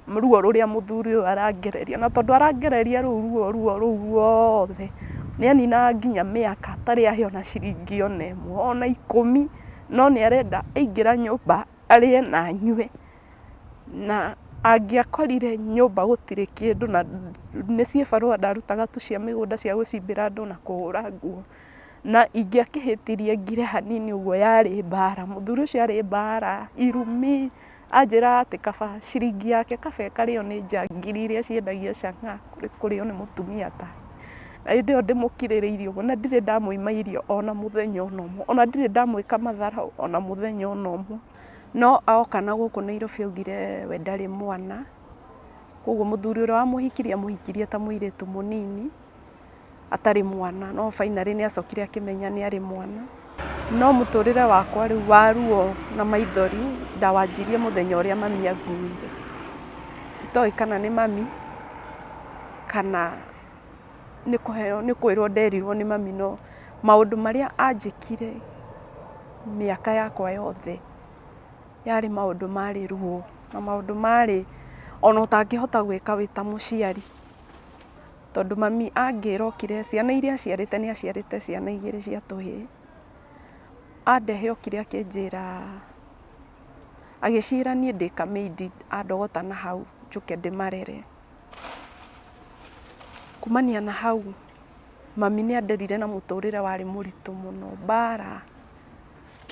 Ruo rũrĩa mũthuri ũyũ arangereria, na tondũ arangereria rũu ruo ruo rũu ruothe, nĩ aninaga nginya mĩaka atarĩ ahe ona ciringi ona ĩmwe, ona ikũmi, no nĩ arenda aingĩra nyũmba arĩe na anyue. Na angĩakorire nyũmba gũtirĩ kĩndũ, na nĩ ciĩbarũa ndarutaga tu cia mĩgũnda cia gũcimbĩra andũ na kũhũra nguo, na ingĩakĩhĩtirie ngire hanini ũguo yarĩ mbara, mũthuri ũcio arĩ mbara, irumi, Anjĩraga atĩ kaba ciringi yake kaba ĩkarĩo nĩ njangiri iria ciendagia chang'aa kũrĩ kũrĩo nĩ mũtumia take. Na hĩndĩ ĩyo ndĩmũkirĩrĩirie ũguo na ndirĩ ndamũima irio ona mũthenya ona ũmwe, ona ndirĩ ndamwĩka matharaũ ona mũthenya ona ũmwe. No oka na gũkũ Nairobi augire we ndarĩ mwana, koguo mũthuri ũrĩa wamũhikirie amũhikirie ta mũirĩtu mũnini. atarĩ mwana, no finally nĩ acokire akĩmenya nĩ arĩ mwana. No mũtũrĩre wakwa rĩu wa ruo na maithori ndawanjirie mũthenya ũrĩa mami anguire. Itoĩ kana nĩ mami kana nĩ kũheo nĩ kwĩrwo nderirwo nĩ mami no maũndũ marĩa anjĩkire mĩaka yakwa yothe yarĩ maũndũ marĩ ruo na maũndũ marĩ ona ũtangĩhota gwĩka wĩ ta mũciari. Tondũ mami angĩra okire, ciana iria aciarĩte nĩ aciarĩte ciana igĩrĩ cia tũhĩĩ, andehe okire akĩnjĩra, agĩciĩra niĩ ndĩ ka maid andogota na hau njũke ndĩmarere. Kumania na hau, mami nĩ anderire na mũtũrĩre warĩ mũritũ mũno, mbara,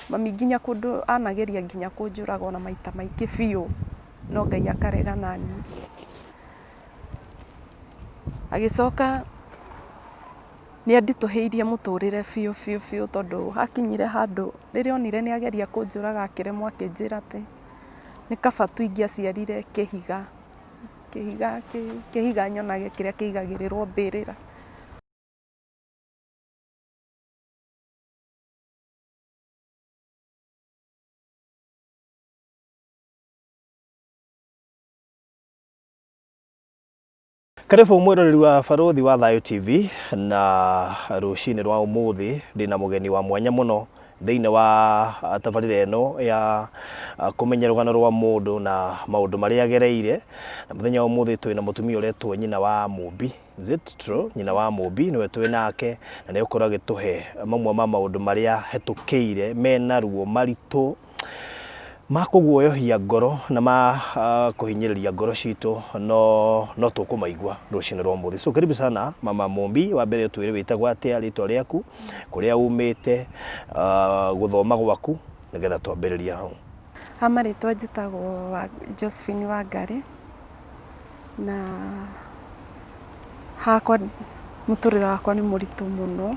mami nginya kũndũ anageria nginya kũnjũraga ona maita maingĩ biũ, no Ngai akarega naniĩ. Agĩcoka nĩ anditũhĩirie mũtũrĩre biũ biũ biũ tondũ hakinyire handũ rĩrĩa onire nĩ ageria kũnjũraga akĩremwo akĩnjĩra atĩ nĩ kaba tu ingĩaciarire kĩhiga, kĩhiga kĩhiga nyonage kĩrĩa kĩigagĩrĩrwo mbĩrĩra. Karibu mwiroreri wa Barũthi wa Thayũ TV na rũcinĩ rwa ũmũthĩ ndĩna mũgeni wa mwanya mũno thĩinĩ wa tabarĩra ĩno ya kũmenya rũgano rwa mũndũ na maũndũ marĩa agereire. Na mũthenya wa ũmũthĩ twĩna mũtumia ũretwo nyina wa Mũmbi. Is it true? Nyina wa Mũmbi nĩwe twĩ nake na nĩ egũkorwo agĩtũhe mamwe ma maũndũ marĩa ahetũkĩire mena ruo maritũ ma kũguoyohia ngoro na ma kũhinyĩrĩria ngoro citũ no no tũkũmaigua rũcinĩ rwa ũmũthĩ. So karibu sana mama Mumbi, wa mbere ũtwĩre wĩtagwo atĩa, rĩtwa rĩaku, kũrĩa umĩte, gũthoma gwaku nĩgetha twambĩrĩrie hau. Ha marĩtwa njĩtagwo Josephine Wangarĩ na hakwa mũtũrĩre wakwa nĩ mũritũ mũno.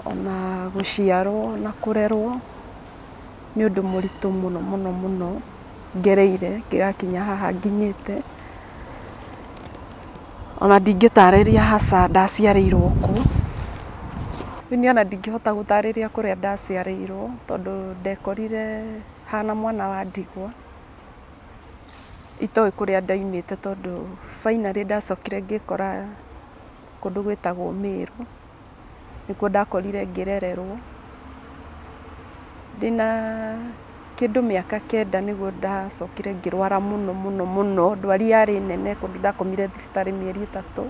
Ona gũciarwo na kũrerwo nĩ ũndũ mũritũ mũno mũno mũno ngereire ngĩgakinya haha nginyĩte. Ona ndingĩtarĩria hasa ndaciarĩirwo kũ. Rĩu niĩ ona ndingĩhota gũtarĩria kũrĩa ndaciarĩirwo tondũ ndekorire hana mwana wa ndigwa, itoĩ kũrĩa ndaumĩte tondũ finally ndacokire ngĩkora kũndũ gwĩtagwo Mĩrũ. Nĩkuo ndakorire ngĩrererwo. Ndĩna kĩndũ mĩaka kenda nĩguo ndacokire ngĩrwara mũno mũno mũno, ndwari yarĩ nene kũndũ ndakomire thibitarĩ mĩeri ĩtatũ.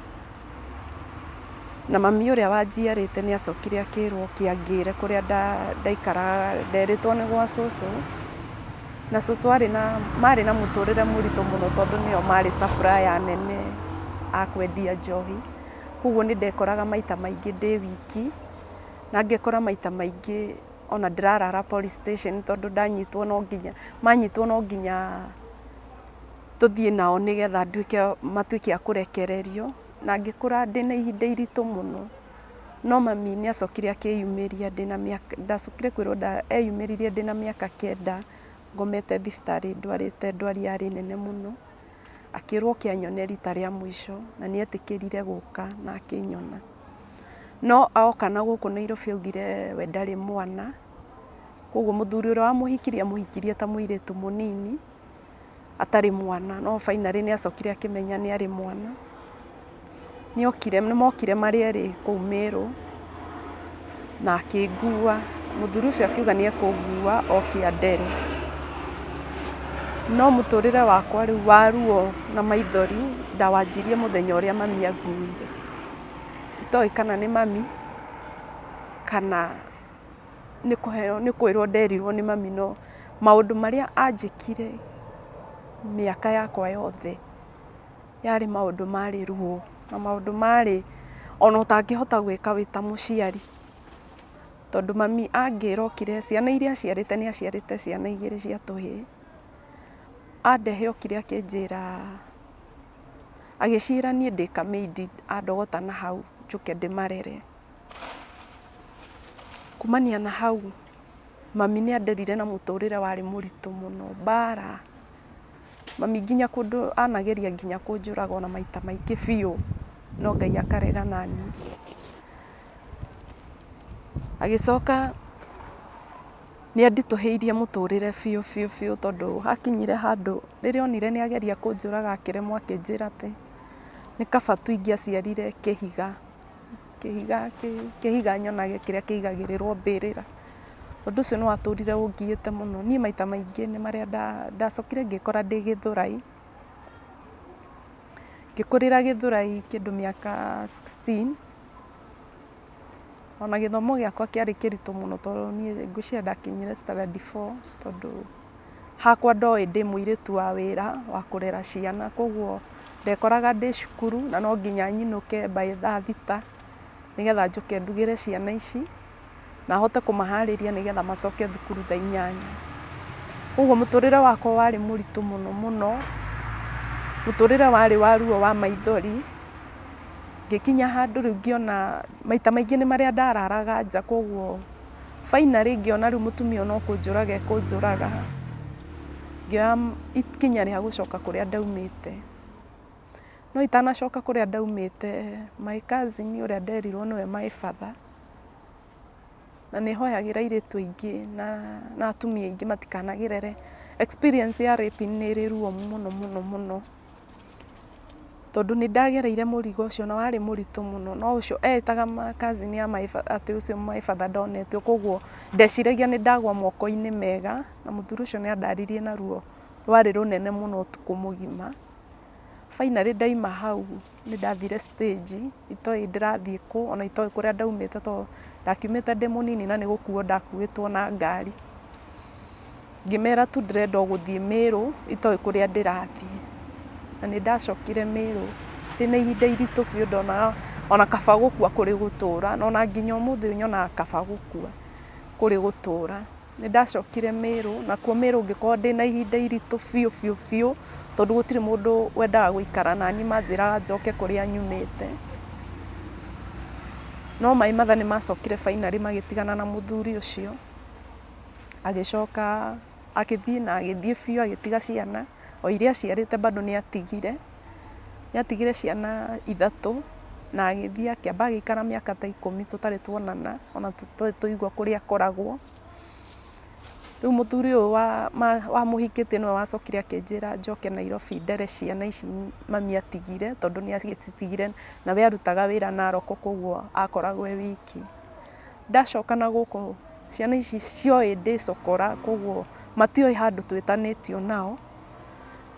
Na mami ũrĩa wanjiarĩte nĩ acokire akĩrwo oke angĩre kũrĩa ndaikaraga, nderĩtwo nĩ gwa cũcũ. Na cũcũ arĩ na marĩ na mũtũrĩre mũritũ mũno tondũ nĩo marĩ supplier nene a kwendia njohi. Koguo nĩ ndekoraga maita maingĩ ndĩ wiki, na ngekora maita maingĩ ona ndĩrarara police station tondũ ndanyitwo no nginya, manyitwo no nginya tũthiĩ nao nĩgetha nduĩke, matuĩke a kũrekererio, na ngĩkũra ndĩna ihinda iritũ mũno. No mami nĩ acokire akĩyumĩria ndĩna mĩaka, ndacokire kwĩrwo eyumĩririe ndĩna mĩaka kenda, ngomete thibitarĩ ndwarĩte ndwari yarĩ nene mũno. Akĩrwo oke anyone rita rĩa mũico na nĩ etĩkĩrire gũka na akĩnyona. No oka na gũkũ Nairobi augire we ndarĩ mwana, koguo mũthuri ũrĩa wamũhikirie amũhikirie ta mũirĩtu mũnini atarĩ mwana, no finally nĩ acokire akĩmenya nĩ arĩ mwana. Nĩ okire, nĩ mokire marĩ erĩ kũu Mĩrũ na akĩngua, mũthuri ũcio akiuga nĩ ekũngua oke andere. No mũtũrĩre wakwa rĩu wa ruo na maithori ndawanjirie mũthenya ũrĩa mami anguire. Itoĩ kana nĩ mami kana nĩ kũheo nĩ kwĩrwo nderirwo nĩ mami no maũndũ marĩa anjĩkire mĩaka yakwa yothe yarĩ maũndũ marĩ ruo na maũndũ marĩ ona ũtangĩhota gwĩka wĩ ta mũciari. Tondũ mami angĩra okire, ciana iria aciarĩte nĩ aciarĩte ciana igĩrĩ cia tũhĩĩ, andehe okire akĩnjĩra, agĩciĩra niĩ ndĩ kamĩindi andogota na hau njũke ndĩmarere. Kumania na hau mami nĩ anderire na mũtũrĩre warĩ mũritũ mũno, mbara, mami nginya kũndũ anageria nginya kũnjũraga ona maita maingĩ biũ, no Ngai akarega naniĩ. Agĩcoka nĩ anditũhĩirie mũtũrĩre biũ biũ biũ tondũ hakinyire handũ rĩrĩa onire nĩ ageria kũnjũraga akĩremwo akĩnjĩra atĩ nĩ kaba tu ingĩaciarire kĩhiga, kĩhiga kĩhiga nyonage kĩrĩa kĩigagĩrĩrwo mbĩrĩra. Ũndũ ũcio nĩ watũrire ũngiĩte mũno. Niĩ maita maingĩ nĩ marĩa ndacokire ngĩkora ndĩ Gĩthũrai, ngĩkũrĩra Gĩthũrai kĩndũ mĩaka 16. Ona gĩthomo gĩakwa kĩarĩ kĩritũ mũno tondũ niĩ ngwĩciria ndakinyire standard four tondũ hakwa ndoĩ ndĩ mũirĩtu wa wĩra wa kũrera ciana koguo ndekoraga ndĩ cukuru na no nginya nyinũke by thaa thita nĩgetha njũke ndugĩre ciana ici na hote kũmaharĩria nĩgetha macoke thukuru thaa inyanya. Koguo mũtũrĩre wakwa warĩ mũritũ mũno mũno, mũtũrĩre warĩ wa ruo wa maithori. Ngĩkinya handũ rĩu ngĩona maita maingĩ nĩ marĩa ndararaga nja koguo finally ngĩona rĩu mũtumia ũyũ no kũnjũraga ekũnjũraga, ngĩoya ikinya rĩa gũcoka kũrĩa ndaumĩte. No itanacoka kũrĩa ndaumĩte my cousin ũrĩa nderirwo nĩwe my father, na nĩ hoyagĩra airĩtu aingĩ na atumia aingĩ matikanagerere experience ya raping nĩ ĩrĩ ruo mũno mũno mũno. Tondũ nĩ ndagereire mũrigo ũcio na warĩ mũritũ mũno, no ũcio eĩtaga cousin ya my father atĩ ũcio my father ndonetio, koguo ndeciragia nĩ ndagwa moko-inĩ mega, na mũthuri ũcio nĩ andaririe na ruo rwarĩ rũnene mũno ũtukũ mũgima. Finally ndaima hau nĩ ndathire stage itoĩ ndĩrathiĩ kũ, ona itoĩ kũrĩa ndaumĩte tondũ ndakiumĩte ndĩ mũnini na nĩ gũkuo ndakuĩtwo na ngari. Ngĩmera tu ndĩrenda o gũthiĩ Mĩrũ itoĩ kũrĩa ndĩrathiĩ. Na nĩ ndacokire Mĩrũ ndĩna ihinda iritũ biũ ndonaga ona kaba gũkua kũrĩ gũtũra, na ona nginya ũmũthĩ ũyũ nyonaga kaba gũkua kũrĩ gũtũra. Nĩ ndacokire Mĩrũ, nakuo Mĩrũ ngĩkorwo ndĩna ihinda iritũ biũ biũ biũ, tondũ gũtirĩ mũndũ wendaga gũikara naniĩ manjĩraga njoke kũrĩa nyumĩte. No my mother nĩ macokire finally magĩtigana na mũthuri ũcio. Agĩcoka agĩthiĩ na agĩthiĩ biũ agĩtiga ciana, o iria aciarĩte bado nĩ atigire, nĩ atigire ciana ithatũ na agĩthiĩ akĩamba agĩikara mĩaka ta ikũmi tũtarĩ tuonana ona tũtarĩ twaigua kũrĩa akoragwo. Rĩu mũthuri ũyũ wamũhikĩtie nĩwe wacokire akĩnjĩra njoke Nairobi ndere ciana ici mami atigire tondũ nĩ agĩcitigire na we arutaga wĩra Narok koguo akoragwo e wiki. Ndacoka na gũkũ ciana ici cioĩ ndĩ cokora koguo matioĩ handũ twĩtanĩtio nao.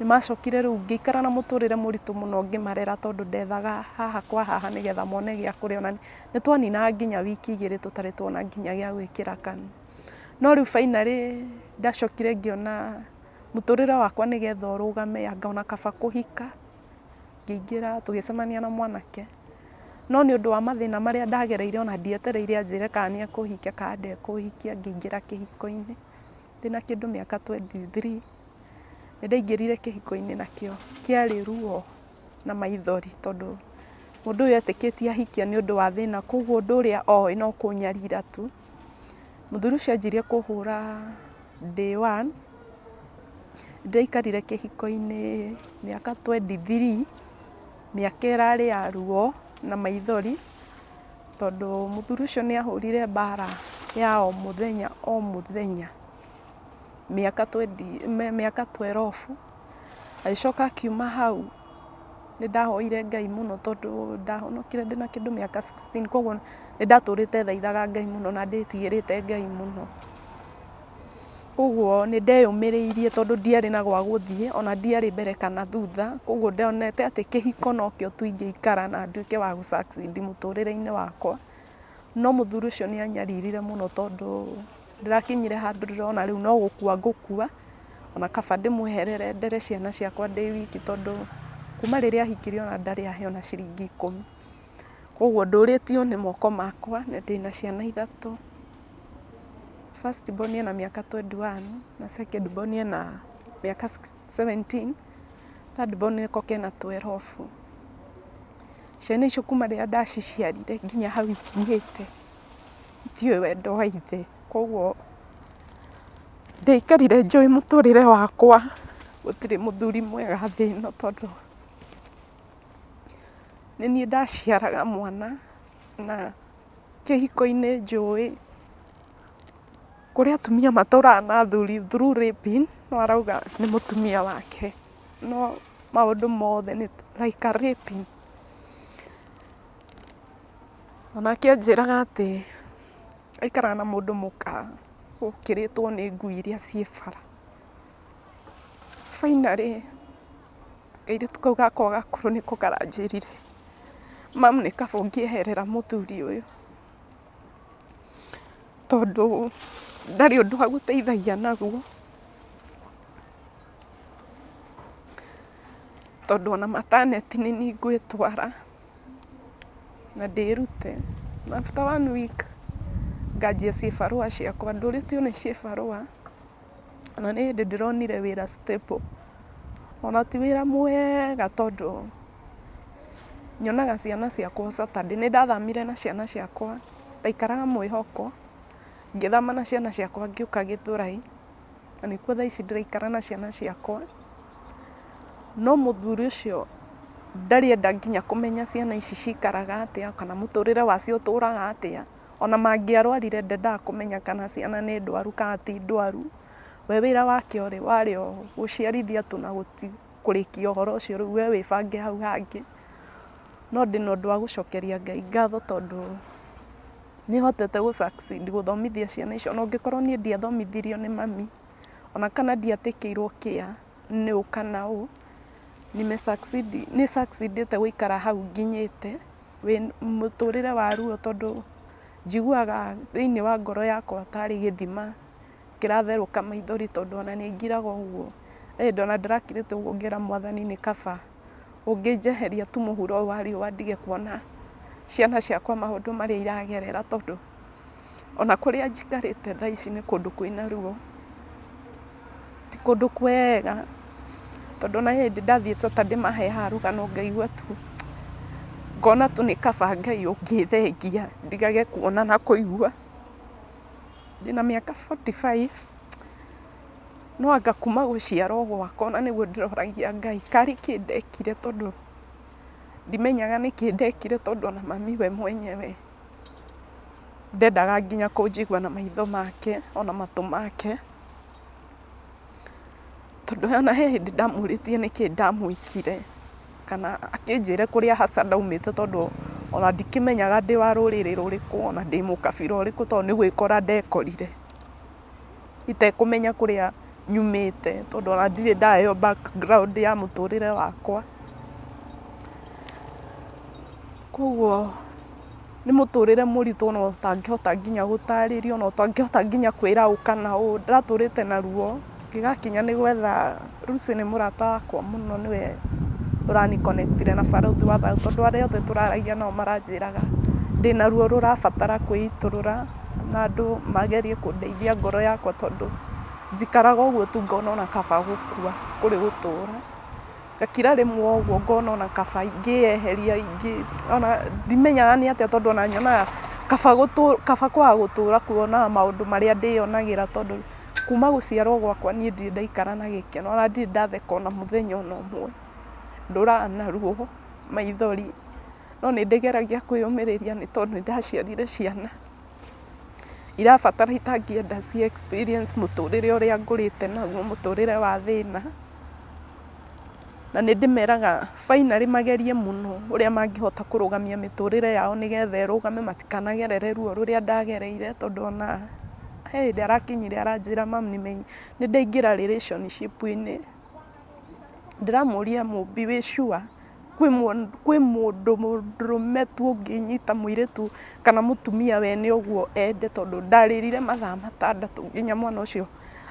Nĩ macokire rĩu ngĩikara na mũtũrĩre mũritũ mũno ngĩmarera tondũ ndethaga haha kwa haha nĩgetha mone gĩa kũrĩa ona nĩ twaninaga nginya wiki igĩrĩ tũtarĩ tuona nginya gĩa gwĩkĩra kanua. No rĩu finally ndacokire ngĩona mũtũrĩre wakwa nĩgetha ũrũgame anga ona kaba kũhika. Ngĩingĩra tũgĩcemania na mwanake, no nĩ ũndũ wa mathĩna marĩa ndagereire ona ndietereire anjĩre kana nĩ ekũhikia kana ndekũhikia, ngĩingĩra kĩhiko-inĩ ndĩna kĩndũ mĩaka 23, nĩ ndaingĩrire kĩhiko-inĩ nakĩo kĩarĩ ruo na maithori tondũ mũndũ ũyũ etĩkĩtie ahikia nĩ ũndũ wa thĩna koguo ũndũ ũrĩa oĩ no kũnyarira tu. Mũthuri ũcio anjirie kũhũra day one, ndaikarire kĩhiko-inĩ mĩaka 23, mĩaka ĩrarĩ ya ruo na maithori, tondũ mũthuri ũcio nĩ ahũrire mbara ya o mũthenya o mũthenya, mĩaka twenty mĩaka 12, agĩcoka akiuma hau, nĩ ndahoire Ngai mũno tondũ ndahonokire ndĩna kĩndũ mĩaka 16, koguo nĩ ndatũrĩte thaithaga Ngai mũno na ndĩtigĩrĩte Ngai mũno. Koguo nĩ ndeyũmĩrĩirie tondũ ndiarĩ na gwa gũthiĩ, ona ndiarĩ mbere kana thutha, koguo ndonete atĩ kĩhiko nokĩo tu ingĩikara na nduĩke wa gũ succeed mũtũrĩre-inĩ wakwa. No mũthuri ũcio nĩ anyaririre mũno tondũ ndĩrakinyire handũ ndĩrona rĩu no gũkua ngũkua, ona kaba ndĩmweherere ndere ciana ciakwa ndĩ wiki tondũ kuma rĩrĩa ahikirie ona ndarĩ ahe ona ciringi ikũmi. Koguo ndũrĩtio nĩ moko makwa na ndĩna ciana ithatũ. First born ena mĩaka 21 na second born ena mĩaka 17, third born nĩko kena 12. Ciana icio kuma rĩrĩa ndaciciarire nginya hau ikinyĩte itiũĩ wendo wa ithe. Koguo ndiaikarire njũĩ mũtũrĩre wakwa gũtirĩ mũthuri mwega thĩ ĩno tondũ nĩ niĩ ndaciaraga mwana na kĩhiko-inĩ njũĩ kũrĩ atumia matũraga na athuri through raping, no arauga nĩ mũtumia wake, no maũndũ mothe nĩ like a raping. Onake anjĩraga atĩ aikaraga na mũndũ mũka ũkĩrĩtwo nĩ ngui iria ciĩ bara. Finally kairĩtu kau gakwa gakũrũ nĩko karanjĩrire, mum nĩ kaba ũngĩeherera mũthuri ũyũ, tondũ ndarĩ ũndũ agũteithagia naguo, tondũ ona maternity nĩ niĩ ngwĩtwara na ndĩrute. After one week nganjia cibarũa ciakwa, ndũrĩtio nĩ cibarũa, ona nĩ hĩndĩ ndĩronire wĩra stable, ona ti wĩra mwega tondũ nyonaga ciana ciakwa o Saturday. Nĩ ndathamire na ciana ciakwa, ndaikaraga Mwĩhoko, ngĩthama na ciana ciakwa ngĩũka Gĩthũrai, na nĩkuo thaa ici ndĩraikara na ciana ciakwa. No mũthuri ũcio ndarĩ enda nginya kũmenya ciana ici cikaraga atĩa, kana mũtũrĩre wacio ũtũraga atĩa. Ona mangĩarwarire ndendaga kũmenya kana ciana nĩ ndwaru kana ti ndwaru. We wĩra wake ũrĩ warĩ o gũciarithia tu na kũrĩkia ũhoro ũcio rĩu we wĩbange hau hangĩ. No ndĩna ũndũ wa gũcokeria Ngai ngatho tondũ nĩ hotete gũ succeed gũthomithia ciana icio. Ona ũngĩkorwo niĩ ndiathomithirio nĩ mami, ona kana ndiatĩkĩirwo care nĩ ũ kana ũ, nime succeed nĩ succeed ĩte gũikara hau nginyĩte. Wĩ mũtũrĩre wa ruo tondũ njiguaga thĩinĩ wa ngoro yakwa tarĩ gĩthima kĩratherũka maithori tondũ ona nĩ ngiraga ũguo. He hĩndĩ ona ndĩrakirĩte ũguo ngera Mwathani nĩ kaba ũngĩnjeheria tu mũhuro ũyũ wa riũa ndige kuona ciana ciakwa maũndũ marĩa iragerera tondũ ona kũrĩa njikarĩte thaa ici nĩ kũndũ kwĩna ruo. Ti kũndũ kwega, tondũ ona he hĩndĩ ndathiĩ Saturday maheaga rũgano ngaigua tu, ngona tu nĩ kaba Ngai ũngĩthengia ndigage kuona na kũigua. Ndĩna mĩaka 45, no anga kuma gũciarwo gwakwa ona nĩguo ndĩroragia Ngai karĩ kĩ ndekire tondũ ndimenyaga nĩkĩ ndekire tondũ ona mami we mwenyewe ndendaga nginya kũnjigua na maitho make ona matũ make. Tondũ ona he hĩndĩ ndamũrĩtie nĩkĩ ndamwĩkire, kana akĩnjĩre kũrĩa hasa ndaumĩte tondũ ona ndikĩmenyaga ndĩ wa rũrĩrĩ rũrĩkũ, ona ndĩ mũkabira ũrĩkũ tondũ nĩ gwĩkora ndekorire itekũmenya kũrĩa nyumĩte tondũ ona ndirĩ ndaheo background ya mũtũrĩre wakwa. Koguo nĩ mũtũrĩre mũritũ ona ũtangĩhota nginya gũtarĩria ona ũtangĩhota nginya kwĩra ũ kana ũ, ndĩratũrĩte na ruo ngĩgakinya nĩ gwetha Lucy nĩ mũrata wakwa mũno nĩwe ũrani connect ire na Barũthi wa Thayũ tondũ arĩa othe tũraragia nao maranjĩraga ndĩna ruo rũrabatara kwĩitũrũra na andũ magerie kũndeithia ngoro yakwa tondũ njikaraga ũguo tu ngona ona kaba gũkua kũrĩ gũtũra. Ngakira rĩmwe ũguo ngona ona kaba ingĩyeheria ingĩ ona ndimenyaga nĩ atĩa tondũ ona nyonaga kaba gũtũ kaba kwaga gũtũra kuonaga maũndũ marĩa ndĩyonagĩra tondũ kuma gũciarwo gwakwa niĩ ndirĩ ndaikara na gĩkeno ona ndirĩ ndatheka ona mũthenya ona ũmwe. Ndũraga na ruo, maithori, no nĩ ndĩgeragia kwĩyũmĩrĩria nĩ tondũ nĩ ndaciarire ciana irabatara itangĩenda ci experience mũtũrĩre ũrĩa ngũrĩte naguo mũtũrĩre wa thĩna. Na nĩ ndĩmeraga finally magerie mũno ũrĩa mangĩhota kũrũgamia mĩtũrĩre yao nĩgetha ĩrũgame matikanagerere ruo rũrĩa ndagereire tondũ ona He hĩndĩ arakinyire aranjĩra mum nĩ ndaingĩra relationship-inĩ. Ndĩramũria Mũmbi wĩ sure kwĩ mũndũ mũndũrũme tu ũngĩnyita mũirĩtu kana mũtumia wene ũguo ende tondũ ndarĩrire mathaa 6 nginya mwana ũcio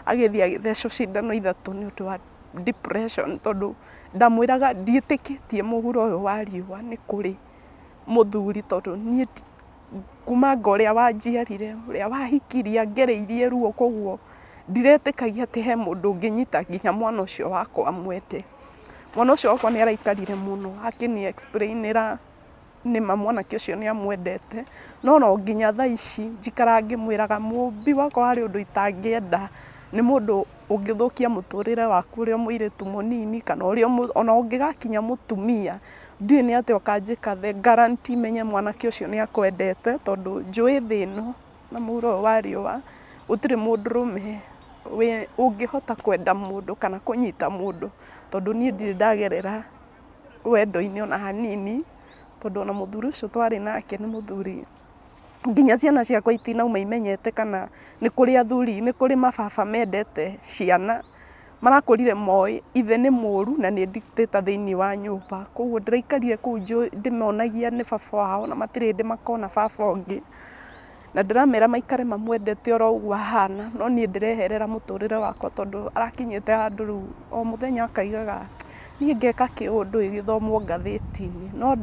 agĩthiĩ agĩthecwo cindano 3 nĩ ũndũ wa depression tondũ ndamwĩraga ndiĩtĩkĩtie mũhuro ũyũ wa riũa nĩ kũrĩ mũthuri tondũ niĩ kumanga ũrĩa wanjiarire, ũrĩa wahikirie angereirie ruo koguo ndiretĩkagia atĩ he mũndũ ũngĩnyita nginya mwana ũcio wakwa amwende. Mwana ũcio wakwa nĩ araikarire mũno akĩni explain ĩra nĩma mwanake ũcio nĩ amwendete, no no nginya thaa ici njikaraga ngĩmwĩraga Mũmbi wakwa harĩ ũndũ itangĩenda nĩ mũndũ ũngĩthũkia mũtũrĩre waku ũrĩ o mũirĩtu mũnini kana ũrĩ ona ũngĩgakinya mũtumia, ndiũĩ nĩ atĩa ũkanjĩka the guarantee menye mwanake ũcio nĩ akwendete tondũ njũĩ thĩ ĩno na mũhuro ũyũ wa riũa gũtirĩ mũndũrũme ũngĩhota kwenda mũndũ kana kũnyita mũndũ tondũ niĩ ndirĩ ndagerera wendo-inĩ ona hanini, tondũ ona mũthuri ũcio twarĩ nake nĩ mũthuri nginya ciana ciakwa itinauma imenyete kana nĩ kũrĩ athuri, nĩ kũrĩ mababa mendete ciana, marakũrire moĩ ithe nĩ mũru na nĩ dictator thĩinĩ wa nyũmba, koguo ndĩraikarire kũu ndĩmonagia nĩ baba wao na matirĩ hĩndĩ makona baba ũngĩ, na ndĩramera maikare mamwendete oro ũguo ahana, no niĩ ndĩreherera mũtũrĩre wakwa tondũ arakinyĩte handũ rĩu o mũthenya akaigaga niĩ ngeka kĩũndũ gĩthomwo ngathĩti-inĩ, no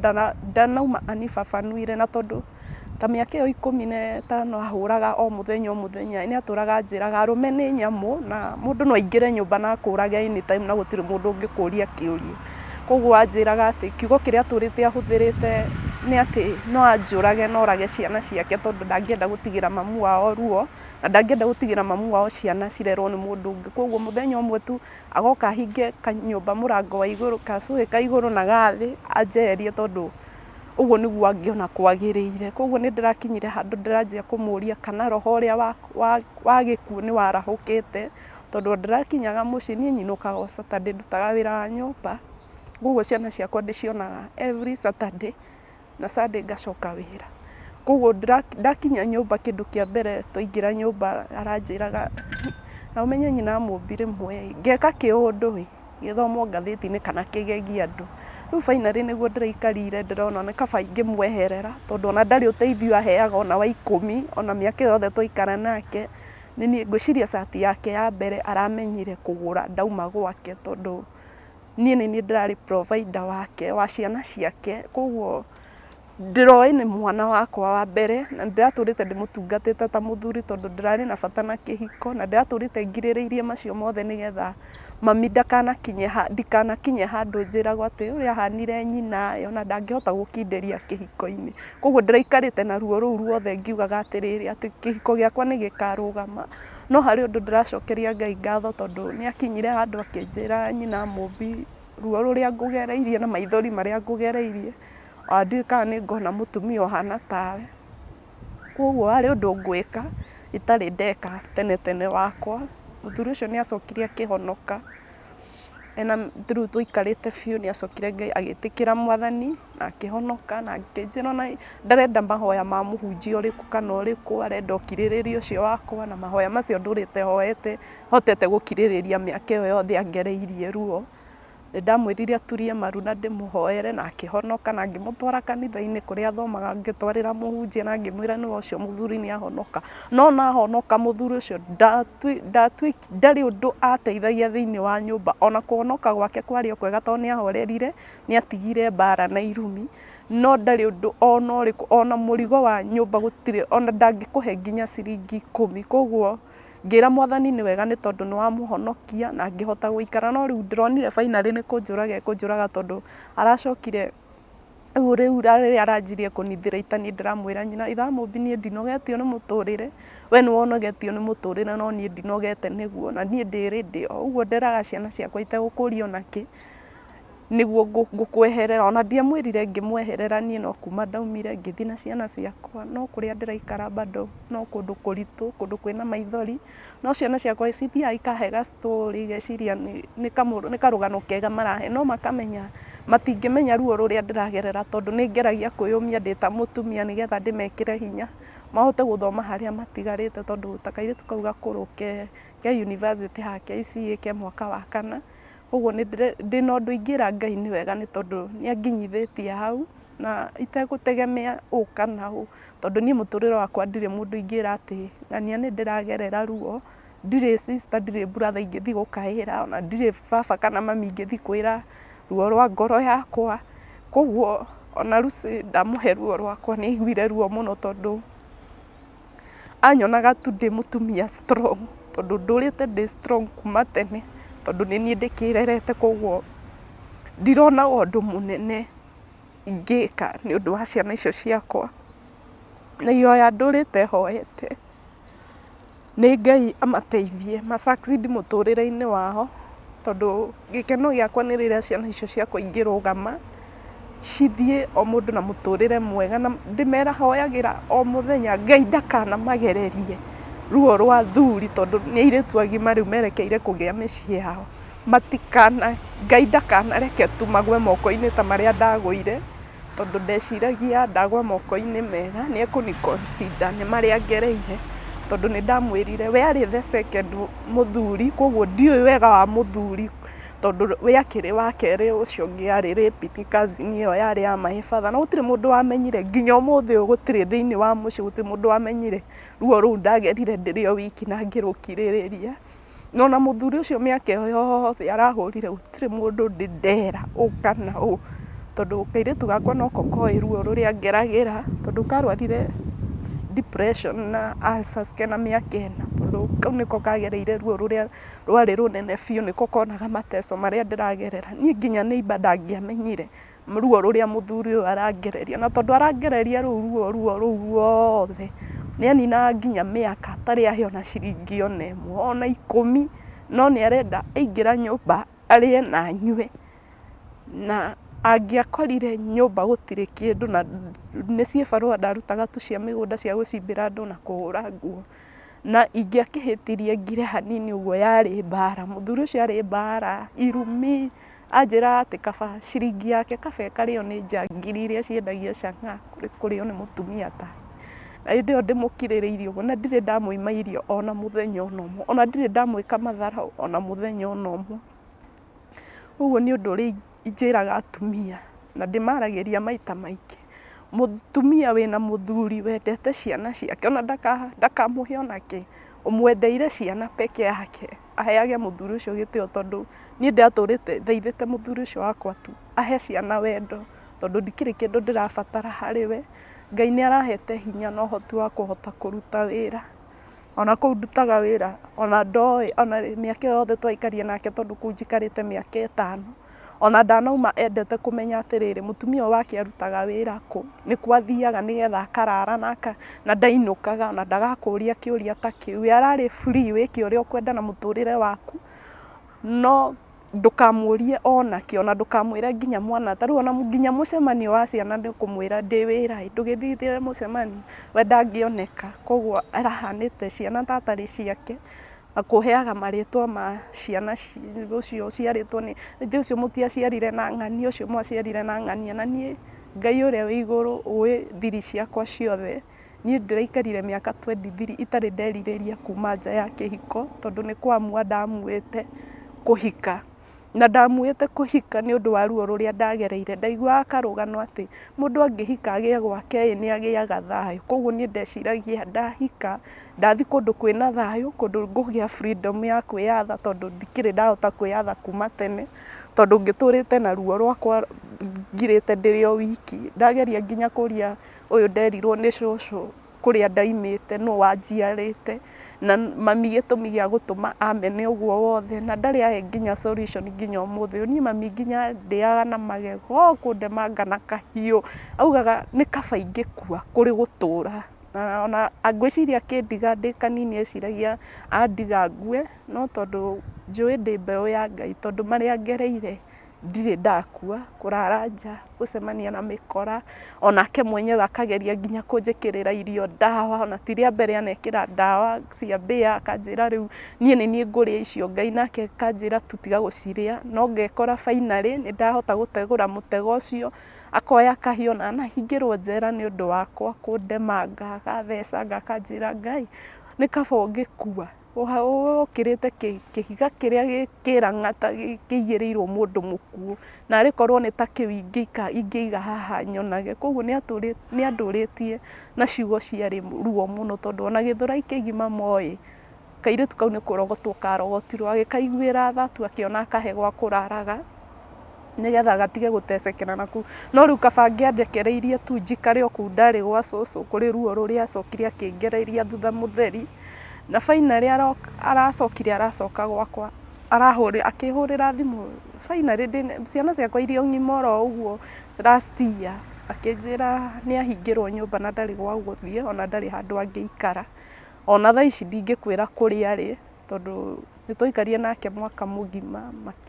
ndanauma anibabanuire na tondũ ta mĩaka ĩyo 15 ahũraga o mũthenya o mũthenya nĩ atũraga anjĩraga arũme nĩ nyamũ na mũndũ no aingĩre nyũmba na akũrage anytime na gũtirĩ mũndũ ũngĩkũria kĩũria. Koguo anjĩraga atĩ kiugo kĩrĩa atũrĩte ahũthĩrĩte nĩ atĩ no anjũrage na orage ciana ciake tondũ ndangĩenda gũtigĩra mamu wao ruo na ndangĩenda gũtigĩra mamu wao ciana cirerwo nĩ mũndũ ũngĩ. Koguo mũthenya ũmwe tu agoka ahinge kanyũmba mũrango wa igũrũ, gacũhĩ ka igũrũ na ga thĩ anjeherie tondũ ũguo nĩguo angĩona kwagĩrĩire. Koguo nĩ ndĩrakinyire handũ ndĩranjia kũmũria kana roho ũrĩa wa gĩkuũ nĩ warahũkĩte tondũ o ndĩrakinyaga mũciĩ niĩ nyinũkaga o Saturday ndutaga wĩra wa nyũmba, koguo ciana ciakwa ndĩcionaga every Saturday na Sunday ngacoka wĩra. Koguo ndakinya nyũmba kĩndũ kĩa mbere twaingĩra nyũmba aranjĩraga na ũmenye nyina wa Mũmbi rĩmwe ĩ, ngeka kĩũndũ ĩ, gĩthomwo ngathĩti-inĩ kana kĩgegie andũ. Rĩu finally nĩguo ndĩraikarire ndĩrona nĩ kaba ingĩmweherera tondũ ona ndarĩ ũteithio aheaga ona wa 10 ona mĩaka ĩyo yothe twaikara nake, nĩ niĩ ngwĩciria cati yake ya mbere aramenyire kũgũra ndauma gwake tondũ niĩ nĩ niĩ ndĩrarĩ provider wake wa ciana ciake, koguo ndĩroĩ nĩ mwana wakwa wa mbere na ndĩratũrĩte ndĩmũtungatĩte ta mũthuri tondũ ndĩrarĩ na bata na kĩhiko na ndĩratũrĩte ngirĩrĩirie macio mothe nĩgetha mami ndakanakinye ndikanakinye handũ njĩragwo atĩ ũrĩa ahanire nyina ona ndangĩhota gũkindĩria kĩhiko-inĩ. Koguo ndĩraikarĩte na ruo rũu ruothe ngiugaga atĩrĩrĩ atĩ kĩhiko gĩakwa nĩ gĩkarũgama. No harĩ ũndũ ndĩracokeria Ngai ngatho tondũ nĩ akinyire handũ akĩnjĩra nyina Mũmbi ruo rũrĩa ngũgereirie na maithori marĩa ngũgereirie ona ndiũĩ kana nĩ ngona mũtumia ũhana tawe. Koguo harĩ ũndũ ngwĩka itarĩ ndeka tene tene wakwa. Mũthuri ũcio nĩ acokire akĩhonoka ena rĩu tũikarĩte biũ nĩ acokire Ngai agĩtĩkĩra mwathani na akĩhonoka na akĩnjĩra ona ndarenda mahoya ma mũhunjia ũrĩkũ kana ũrĩkũ, arenda ũkirĩrĩria ũcio wakwa na mahoya macio ndũrĩte hoete hotete gũkirĩrĩria mĩaka ĩyo yothe angereirie ruo. Nĩ ndamwĩrire aturie maru na ndĩmũhoere na akĩhonoka na ngĩmũtwara kanitha-inĩ kũrĩa athomaga ngĩtwarĩra mũhunjia na ngĩmwĩra nĩwe ũcio mũthuri nĩ ahonoka. No ona ahonoka mũthuri ũcio ndarĩ ũndũ ateithagia thĩinĩ wa nyũmba ona kũhonoka gwake kwarĩ o kwega tondũ nĩ ahorerire, nĩ atigire mbara na irumi, no ndarĩ ũndũ ona ũrĩkũ ona mũrigo wa nyũmba gũtirĩ ona ndangĩkũhe nginya ciringi 10. Koguo ngĩra mwathani nĩ wega nĩ tondũ nĩ wamũhonokia na ngĩhota gũikara, no rĩu ndĩronire finally nĩ kũnjũraga ekũnjũraga tondũ aracokire rĩu rĩu rĩrĩa aranjirie kũnithĩra niĩ ndĩramwĩra nyina ithe wa Mũmbi niĩ ndinogetio nĩ mũtũrĩre, we nĩwe ũnogetio nĩ mũtũrĩre no niĩ ndinogete nĩguo na niĩ ndĩ ready o ũguo nderaga ciana ciakwa itegũkũria ona kĩ nĩguo ngũkweherera. Ona ndiamwĩrire ngĩmweherera niĩ no kuma ndaumire ngĩthiĩ na ciana ciakwa, no kũrĩa ndĩraikara bado no kũndũ kũritũ, kũndũ kwĩna maithori, no ciana ciakwa cithiaga ikahe ga story igeciria nĩ karũgano kega marahe, no makamenya matingĩmenya ruo rũrĩa ndĩragerera tondũ nĩ ngeragia kwĩyũmia ndĩ ta mũtumia nĩgetha ndĩmekĩre hinya. Mahote gũthoma harĩa matigarĩte tondũ ta kairĩtu kau gakũrũ ke university haha KCA ke mwaka wa kana. Ũguo ndĩna ũndũ ingĩra Ngai nĩ wega nĩ tondũ nĩ anginyithĩtie hau na itegũtegemea ũ kana ũ. Tondũ niĩ mũtũrĩre wakwa ndirĩ mũndũ ingĩra atĩ ng'ania nĩ ndĩragerera ruo, ndirĩ sister, ndirĩ brother ingĩthiĩ gũkaĩra, ona ndirĩ baba kana mami ingĩthiĩ kwĩra ruo rwa ngoro yakwa. Koguo ona Lucy ndamũhe ruo rwakwa nĩ aiguire ruo mũno tondũ anyonaga tu ndĩ mũtumia strong, tondũ ndũrĩte ndĩ strong kuma tene, tondũ nĩ niĩ ndĩkĩrerete koguo ndironaga ũndũ mũnene ingĩka nĩ ũndũ wa ciana icio ciakwa. Na ihoya ndũrĩte hoete nĩ Ngai amateithie ma succeed mũtũrĩre-inĩ wao, tondũ gĩkeno gĩakwa nĩ rĩrĩa ciana icio ciakwa ingĩrũgama, cithiĩ o mũndũ na mũtũrĩre mwega na ndĩmerahoyagĩra o mũthenya Ngai ndakanamagererie ruo rwa athuri tondũ nĩ airĩtu agima rĩu merekeire kũgĩa mĩciĩ yao. Matikana, Ngai ndakanareke tu magwe moko-inĩ ta marĩa ndagũire. Tondũ ndeciragia ndagwa moko-inĩ mega nĩ ekũni consider nĩ marĩa ngereire, tondũ nĩ ndamwĩrire we arĩ the second mũthuri koguo ndiũĩ wega wa mũthuri tondũ we akĩrĩ wa kerĩ ũcio ũngĩ arĩ rapist cousin ĩyo yarĩ ya my father na gũtirĩ mũndũ wamenyire nginya ũmũthĩ ũyũ gũtirĩ thĩinĩ wa mũciĩ gũtirĩ mũndũ wamenyire ruo rũu ndagerire ndĩrĩ o wiki na ngĩrũkirĩrĩria. Na ona mũthuri ũcio mĩaka ĩyo yothe arahũrire gũtirĩ mũndũ ndĩ ndera ũũ kana ũũ, tondũ kairĩtu gakwa noko koĩ ruo rũrĩa ngeragĩra, tondũ karwarire depression na ulcers kena mĩaka ĩna, tondũ kau nĩko kagereire ruo rũrĩa rwarĩ rũnene biũ, nĩko konaga mateso marĩa ndĩragerera. Niĩ nginya neighbour ndangĩamenyire ruo rũrĩa mũthuri ũyũ arangereria, na tondũ arangereria rũu ruo ruo rũu ruothe, nĩ aninaga nginya mĩaka atarĩ ahe ona ciringi ona ĩmwe, ona ikũmi, no nĩ arenda aingĩra nyũmba arĩe na anyue, na angĩakorire nyũmba gũtirĩ kĩndũ, na nĩ ciĩbarũa ndarutaga tu cia mĩgũnda cia gũcimbĩra andũ na kũhũra nguo, na ingĩakĩhĩtirie ngire hanini ũguo yarĩ mbara, mũthuri ũcio arĩ mbara, irumi. Anjĩraga atĩ kaba ciringi yake kaba ĩkarĩo nĩ njangiri iria ciendagia chang'aa kũrĩ kũrĩo nĩ mũtumia take. Na hĩndĩ ĩyo ndĩmũkirĩrĩirie ũguo na ndirĩ ndamũima irio ona mũthenya ona ũmwe, ona ndirĩ ndamwĩka matharaũ ona mũthenya ona ũmwe. Ũguo nĩ ũndũ ũrĩa njĩraga atumia na ndĩmaragĩria maita maingĩ, mũtumia wĩna mũthuri wendete ciana ciake ona ndakamũhe ona kĩ, ũmwendeire ciana peke yake, aheage mũthuri ũcio gĩtĩo tondũ niĩ ndatũrĩte thaithĩte mũthuri ũcio wakwa tu ahe ciana wendo tondũ ndikĩrĩ kĩndũ ndĩrabatara harĩ we. Ngai nĩ arahete hinya na ũhoti wa kũhota kũruta wĩra. Ona kũu ndutaga wĩra ona ndoĩ ona mĩaka ĩyo yothe twaikarire nake tondũ kũu njikarĩte mĩaka ĩtano, ona ndanauma endete kũmenya atĩrĩrĩ, mũtumia ũyũ wake arutaga wĩra kũ, nĩkũ athiaga nĩgetha akarara na ndainũkaga ona ndagakũria kĩũria ta kĩu. We ararĩ free wĩke ũrĩa ũkwenda na mũtũrĩre waku, no ndũkamũrie ona kĩ, ona ndũkamwĩre nginya mwana, ta rĩu ona nginya mũcemanio wa ciana nĩ ũkũmwĩra ndĩ wĩra ĩ, ndũgĩthiĩ mũcemanio, we ndangĩoneka, koguo arahanĩte ciana ta atarĩ ciake, na kũheaga marĩtwa ma ciana ũcio ũciarĩtwo nĩ, githĩ ũcio mũtiaciarire na ng'ania, ũcio mwaciarire na ng'ania, na niĩ Ngai ũrĩa wĩ igũrũ ũĩ thiri ciakwa ciothe. Niĩ ndĩraikarire mĩaka 23 itarĩ nderirĩria kuma nja ya kĩhiko tondũ nĩ kũamua ndamuĩte kũhika. Na ndamuĩte kũhika nĩ ũndũ wa ruo rũrĩa ndagereire. Ndaiguaga karũgano atĩ mũndũ angĩhika agĩe gwake ĩ nĩ agĩaga thayũ. Koguo niĩ ndeciragia ndahika ndathiĩ kũndũ kwĩna thayũ, kũndũ ngũgĩa freedom ya kwĩyatha tondũ ndikĩrĩ ndahota kwĩyatha kuma tene, tondũ ngĩtũrĩte na ruo rwakwa ngirĩte ndĩrĩ o wiki. Ndageria nginya kũria Ũyũ nderirwo nĩ cũcũ kũrĩa ndaimĩte nũ wanjiarĩte, na mami gĩtũmi gĩa gũtũma amene ũguo wothe, na ndarĩ ahe nginya solution nginya ũmũthĩ ũyũ. Niĩ mami nginya andĩaga na magego, kũndemanga na kahiũ, augaga nĩ kaba ingĩkua kũrĩ gũtũra. Na ona ngwĩciria akĩndiga ndĩ kanini eciragia andiga ngue, no tondũ njũĩ ndĩ mbeũ ya Ngai, tondũ marĩa ngereire. Ndirĩ ndakua, kũrara nja, gũcemania na mĩkora, onake mwenyewe akageria nginya kũnjĩkĩrĩra irio ndawa, ona ti rĩa mbere anekĩra ndawa cia mbĩa, akanjĩra rĩu niĩ nĩ niĩ ngũrĩa icio, Ngai nake akanjĩra tu tiga gũcirĩa, no ngekora finally nĩ ndahota gũtegũra mũtego ũcio, akoya kahiũ na anahingĩrwo njera nĩ ũndũ wakwa kũndemanga, agathecanga akanjĩra Ngai nĩ kaba ũngĩkua. Ũkĩrĩte kĩhiga kĩrĩa kĩrang'ata kĩigĩrĩirwo mũndũ mũkuũ, narĩ korwo nĩ ta kĩu ingĩiga haha nyonage. Koguo nĩ andũrĩtie na ciugo ciarĩ ruo mũno tondũ ona Gĩthũrai kĩgima moĩ kairĩtu kau nĩ kũrogotwo karogotirwo, agĩkaiguĩra tha tu akĩona akahe gwa kũraraga nĩgetha gatige gũtecekera na kũu. No rĩu kaba angĩandekereirie tu njikare o kũu ndarĩ gwa cũcũ kũrĩ ruo rũrĩa acokire akĩngereria thutha mũtheri. Na finally aracokire aracoka gwakwa akĩhũrĩra thimũ finally ciana ciakwa irĩ o ng'ima oro ũguo last year, akĩnjĩra nĩ ahingĩrwo nyũmba na ndarĩ gwa gũthiĩ ona ndarĩ handũ angĩikara. Ona thaa ici ndingĩkwĩra kũrĩa arĩ tondũ nĩ twaikarire nake mwaka mũgima,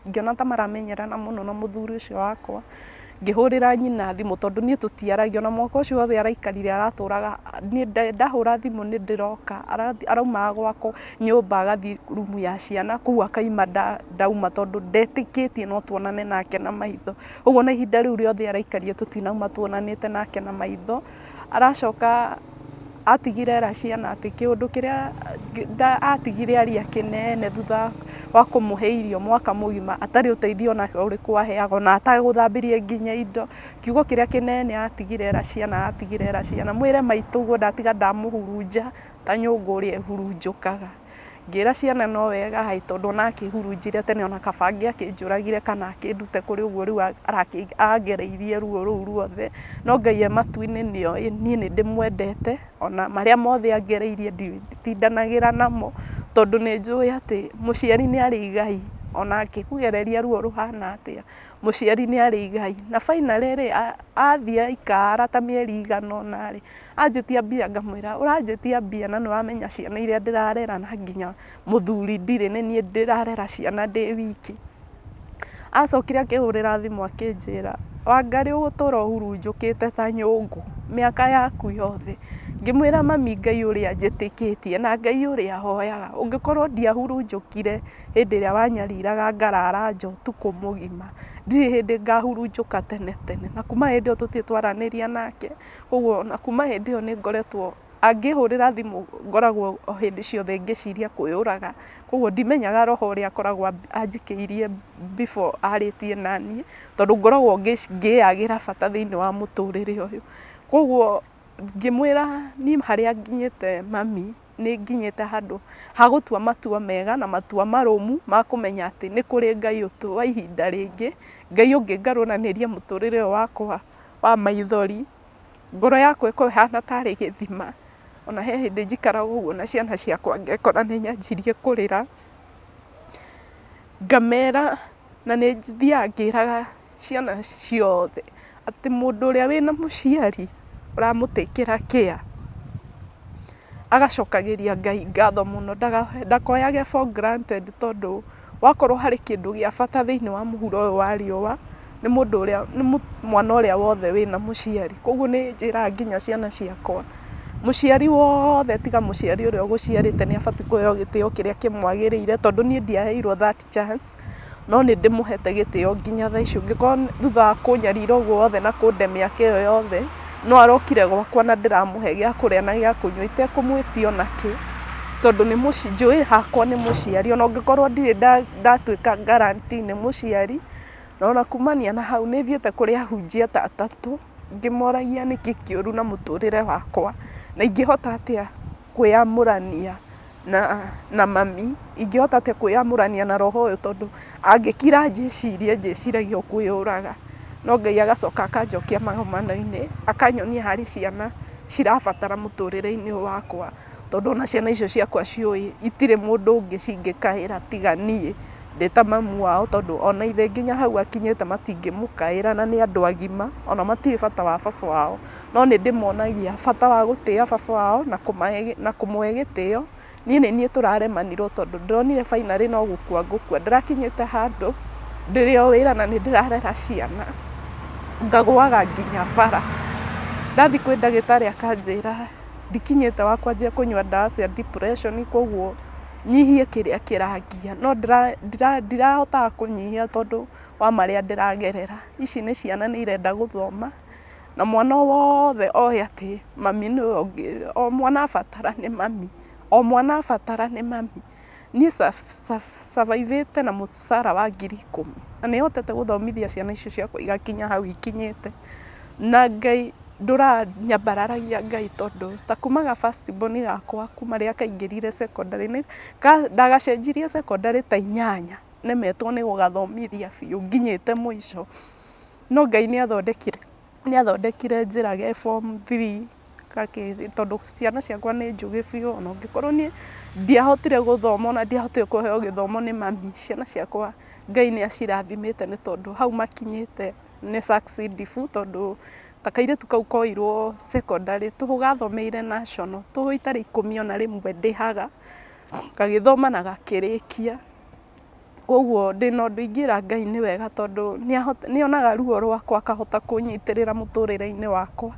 ngĩona ta maramenyerana mũno na mũthuri ũcio wakwa, ngĩhũrĩra nyina thimũ tondũ niĩ tũtiaragia, ona mwaka ũcio wothe araikarire aratũraga, niĩ ndahũra thimũ nĩ ndĩroka, araumaga gwakwa nyũmba agathiĩ rumu ya ciana, kũu akaima ndauma tondũ ndetĩkĩtie no tuonane nake na maitho. Ũguo ona ihinda rĩu rĩothe araikarire tũtinauma tuonanĩte nake na maitho. Aracoka atigire era ciana atĩ kĩũndũ kĩrĩa atigire aria kĩnene thutha wa kũmũhe irio mwaka mũgima atarĩ ũteithio ona ũrĩkũ aheaga ona atagũthambirie nginya indo. Kiugo kĩrĩa kĩnene atigire era ciana atigire era ciana mwĩre maitũ ũguo ndatiga ndamũhurunja ta nyũngũ ũrĩa ĩhurunjũkaga. Ngĩra ciana no wega haĩ tondũ ona akĩhurunjire tene ona kaba angĩakĩnjũragire kana akĩndute kũrĩ ũguo rĩu angereirie ruo rũu ruothe. No Ngai e matu-inĩ nĩ oĩ niĩ nĩ ndĩmwendete ona marĩa mothe angereirie nditindanagĩra namo tondũ nĩ njũĩ atĩ mũciari nĩ arĩ igai ona angĩkũgereria ruo rũhana atĩa, mũciari nĩ arĩ igai. Na finally rĩ, athiĩ aikara ta mĩeri ĩigana ũna rĩ, anjĩtia mbia ngamwĩra ũranjĩtia mbia na nĩ ũramenya ciana iria ndĩrarera na nginya mũthuri ndirĩ nĩ niĩ ndĩrarera ciana ndĩ wiki. Acokire akĩhũrĩra thimũ akĩnjĩra Wangarĩ ũgũtũra ũhurunjũkĩte ta nyũngũ mĩaka yaku yothe. Ngĩmwĩra mami Ngai ũrĩa njĩtĩkĩtie na Ngai ũrĩa hoyaga ũngĩkorwo ndiahurunjũkire hĩndĩ ĩrĩa wanyariraga ngarara nja ũtukũ mũgima ndirĩ hĩndĩ ngahurunjũka tene tene. Na kuma hĩndĩ ĩyo tũtirĩ twaranĩria nake. Koguo ona kuma hĩndĩ ĩyo nĩ ngoretwo angĩhũrĩra thimũ ngoragwo o hĩndĩ ciothe ngĩciria kwĩyũraga. Koguo ndimenyaga roho ũrĩa akoragwo anjikĩirie before arĩtie naniĩ, tondũ ngoragwo ngĩyagĩra bata thĩinĩ wa mũtũrĩre ũyũ. Koguo ngĩmwĩra niĩ harĩa nginyĩte mami, nĩ nginyĩte handũ ha gũtua matua mega na matua marũmu ma kũmenya atĩ nĩ kũrĩ Ngai wa ihinda rĩngĩ, Ngai ũngĩngarũranĩria mũtũrĩre ũyũ wakwa wa maithori, ngoro yakwa ĩkorwo ĩhana tarĩ gĩthima. Ona he hĩndĩ njikaraga ũguo na ciana ciakwa ngekora nĩ nyanjirie kũrĩra, ngamera na nĩ thiaga ngĩraga ciana ciothe atĩ mũndũ ũrĩa wĩna mũciari ũramũtĩkĩra care, agacokagĩria Ngai ngatho mũno, ndakoyage for granted tondũ wakorwo harĩ kĩndũ gĩa bata thĩinĩ wa mũhuro ũyũ wa riũa, nĩ mũndũ ũrĩa, nĩ mwana ũrĩa wothe wĩna mũciari. Koguo nĩ njĩraga nginya ciana ciakwa, mũciari wothe tiga mũciari ũrĩa ũgũciarĩte nĩ abatiĩ kũheo gĩtĩo kĩrĩa kĩmwagĩrĩire, tondũ niĩ ndiaheirwo that chance, no nĩ ndĩmũhete gĩtĩo nginya thaa ici. Ũngĩkorwo thutha wa kũnyarira ũguo wothe na kũnde mĩaka ĩyo yothe, no arokire gwakwa na ndĩramũhe gĩa kũrĩa na gĩa kũnyua itekũmwĩtia ona kĩ, tondũ nĩ njũĩ hakwa nĩ mũciari, ona ũngĩkorwo ndirĩ ndatuĩka guarantee nĩ mũciari. Na ona kumania na hau nĩ thiĩte kũrĩ ahunjia ta atatũ ngĩmoragia nĩkĩ kĩũru na mũtũrĩre wakwa, na ingĩhota atĩa kwĩyamũrania na mami, ingĩhota atĩa kwĩyamũrania na roho ũyũ tondũ angĩkira njĩcirie njĩciragia o kwĩyũraga. No Ngai agacoka akanjokia magomano-inĩ, akanyonia harĩ ciana cirabatara mũtũrĩre-inĩ ũyũ wakwa, tondũ ona ciana icio ciakwa ciũĩ itirĩ mũndũ ũngĩ cingĩkaĩra tiga niĩ ndĩ ta mamu wao, tondũ ona ithe nginya hau akinyĩte matingĩmũkaĩra na nĩ andũ agima, ona matiũĩ bata wa baba wao. No nĩ ndĩmonagia bata wa gũtĩa baba wao na kũmũhe gĩtĩo. Niĩ nĩ niĩ tũraremanirwo tondũ ndĩronire finally no gũkua ngũkua. Ndĩrakinyĩte handũ Ndĩrĩ o wĩra na nĩ ndĩrarera ciana, ngagũaga nginya bara. Ndathiĩ kwĩ ndagĩtarĩ akanjĩra ndikinyĩte wa kwanjia kũnyua ndawa cia depression koguo nyihie kĩrĩa kĩrangia. No ndirahotaga kũnyihia tondũ wa marĩa ndĩragerera. Ici nĩ ciana nĩ irenda gũthoma, na mwana o wothe oĩ atĩ mami nĩwe ũngĩ, o mwana abatara nĩ mami, o mwana abatara nĩ mami. Niĩ survive-ĩte na mũcara wa 10,000 na nĩ hotete gũthomithia ciana icio ciakwa igakinya hau ikinyĩte. Na Ngai ndũranyambararagia Ngai tondũ ta kuma ga first born gakwa kuma rĩrĩa kaingĩrire secondary nĩ ndagacenjirie secondary ta inyanya nemetwo nĩ gũgathomithia biũ nginyĩte mũico. No Ngai nĩ athondekire nĩ athondekire njĩra ge form three tondũ ciana ciakwa nĩ njũgĩ biũ ona ũngĩkorwo niĩ ndiahotire gũthoma ona ndiahotire kũheo gĩthomo nĩ mami, ciana ciakwa Ngai nĩ acirathimĩte nĩ tondũ hau makinyĩte nĩ succeedful tondũ ta kairĩtu kau koirwo secondary tũhũ gathomeire national, tũhũ itarĩ 10 ona rĩmwe ndĩhaga, gagĩthoma na gakĩrĩkia. Koguo ndĩna ũndũ ingĩra Ngai nĩ wega tondũ nĩ onaga ruo rwakwa akahota kũnyitĩrĩra mũtũrĩre-inĩ wakwa,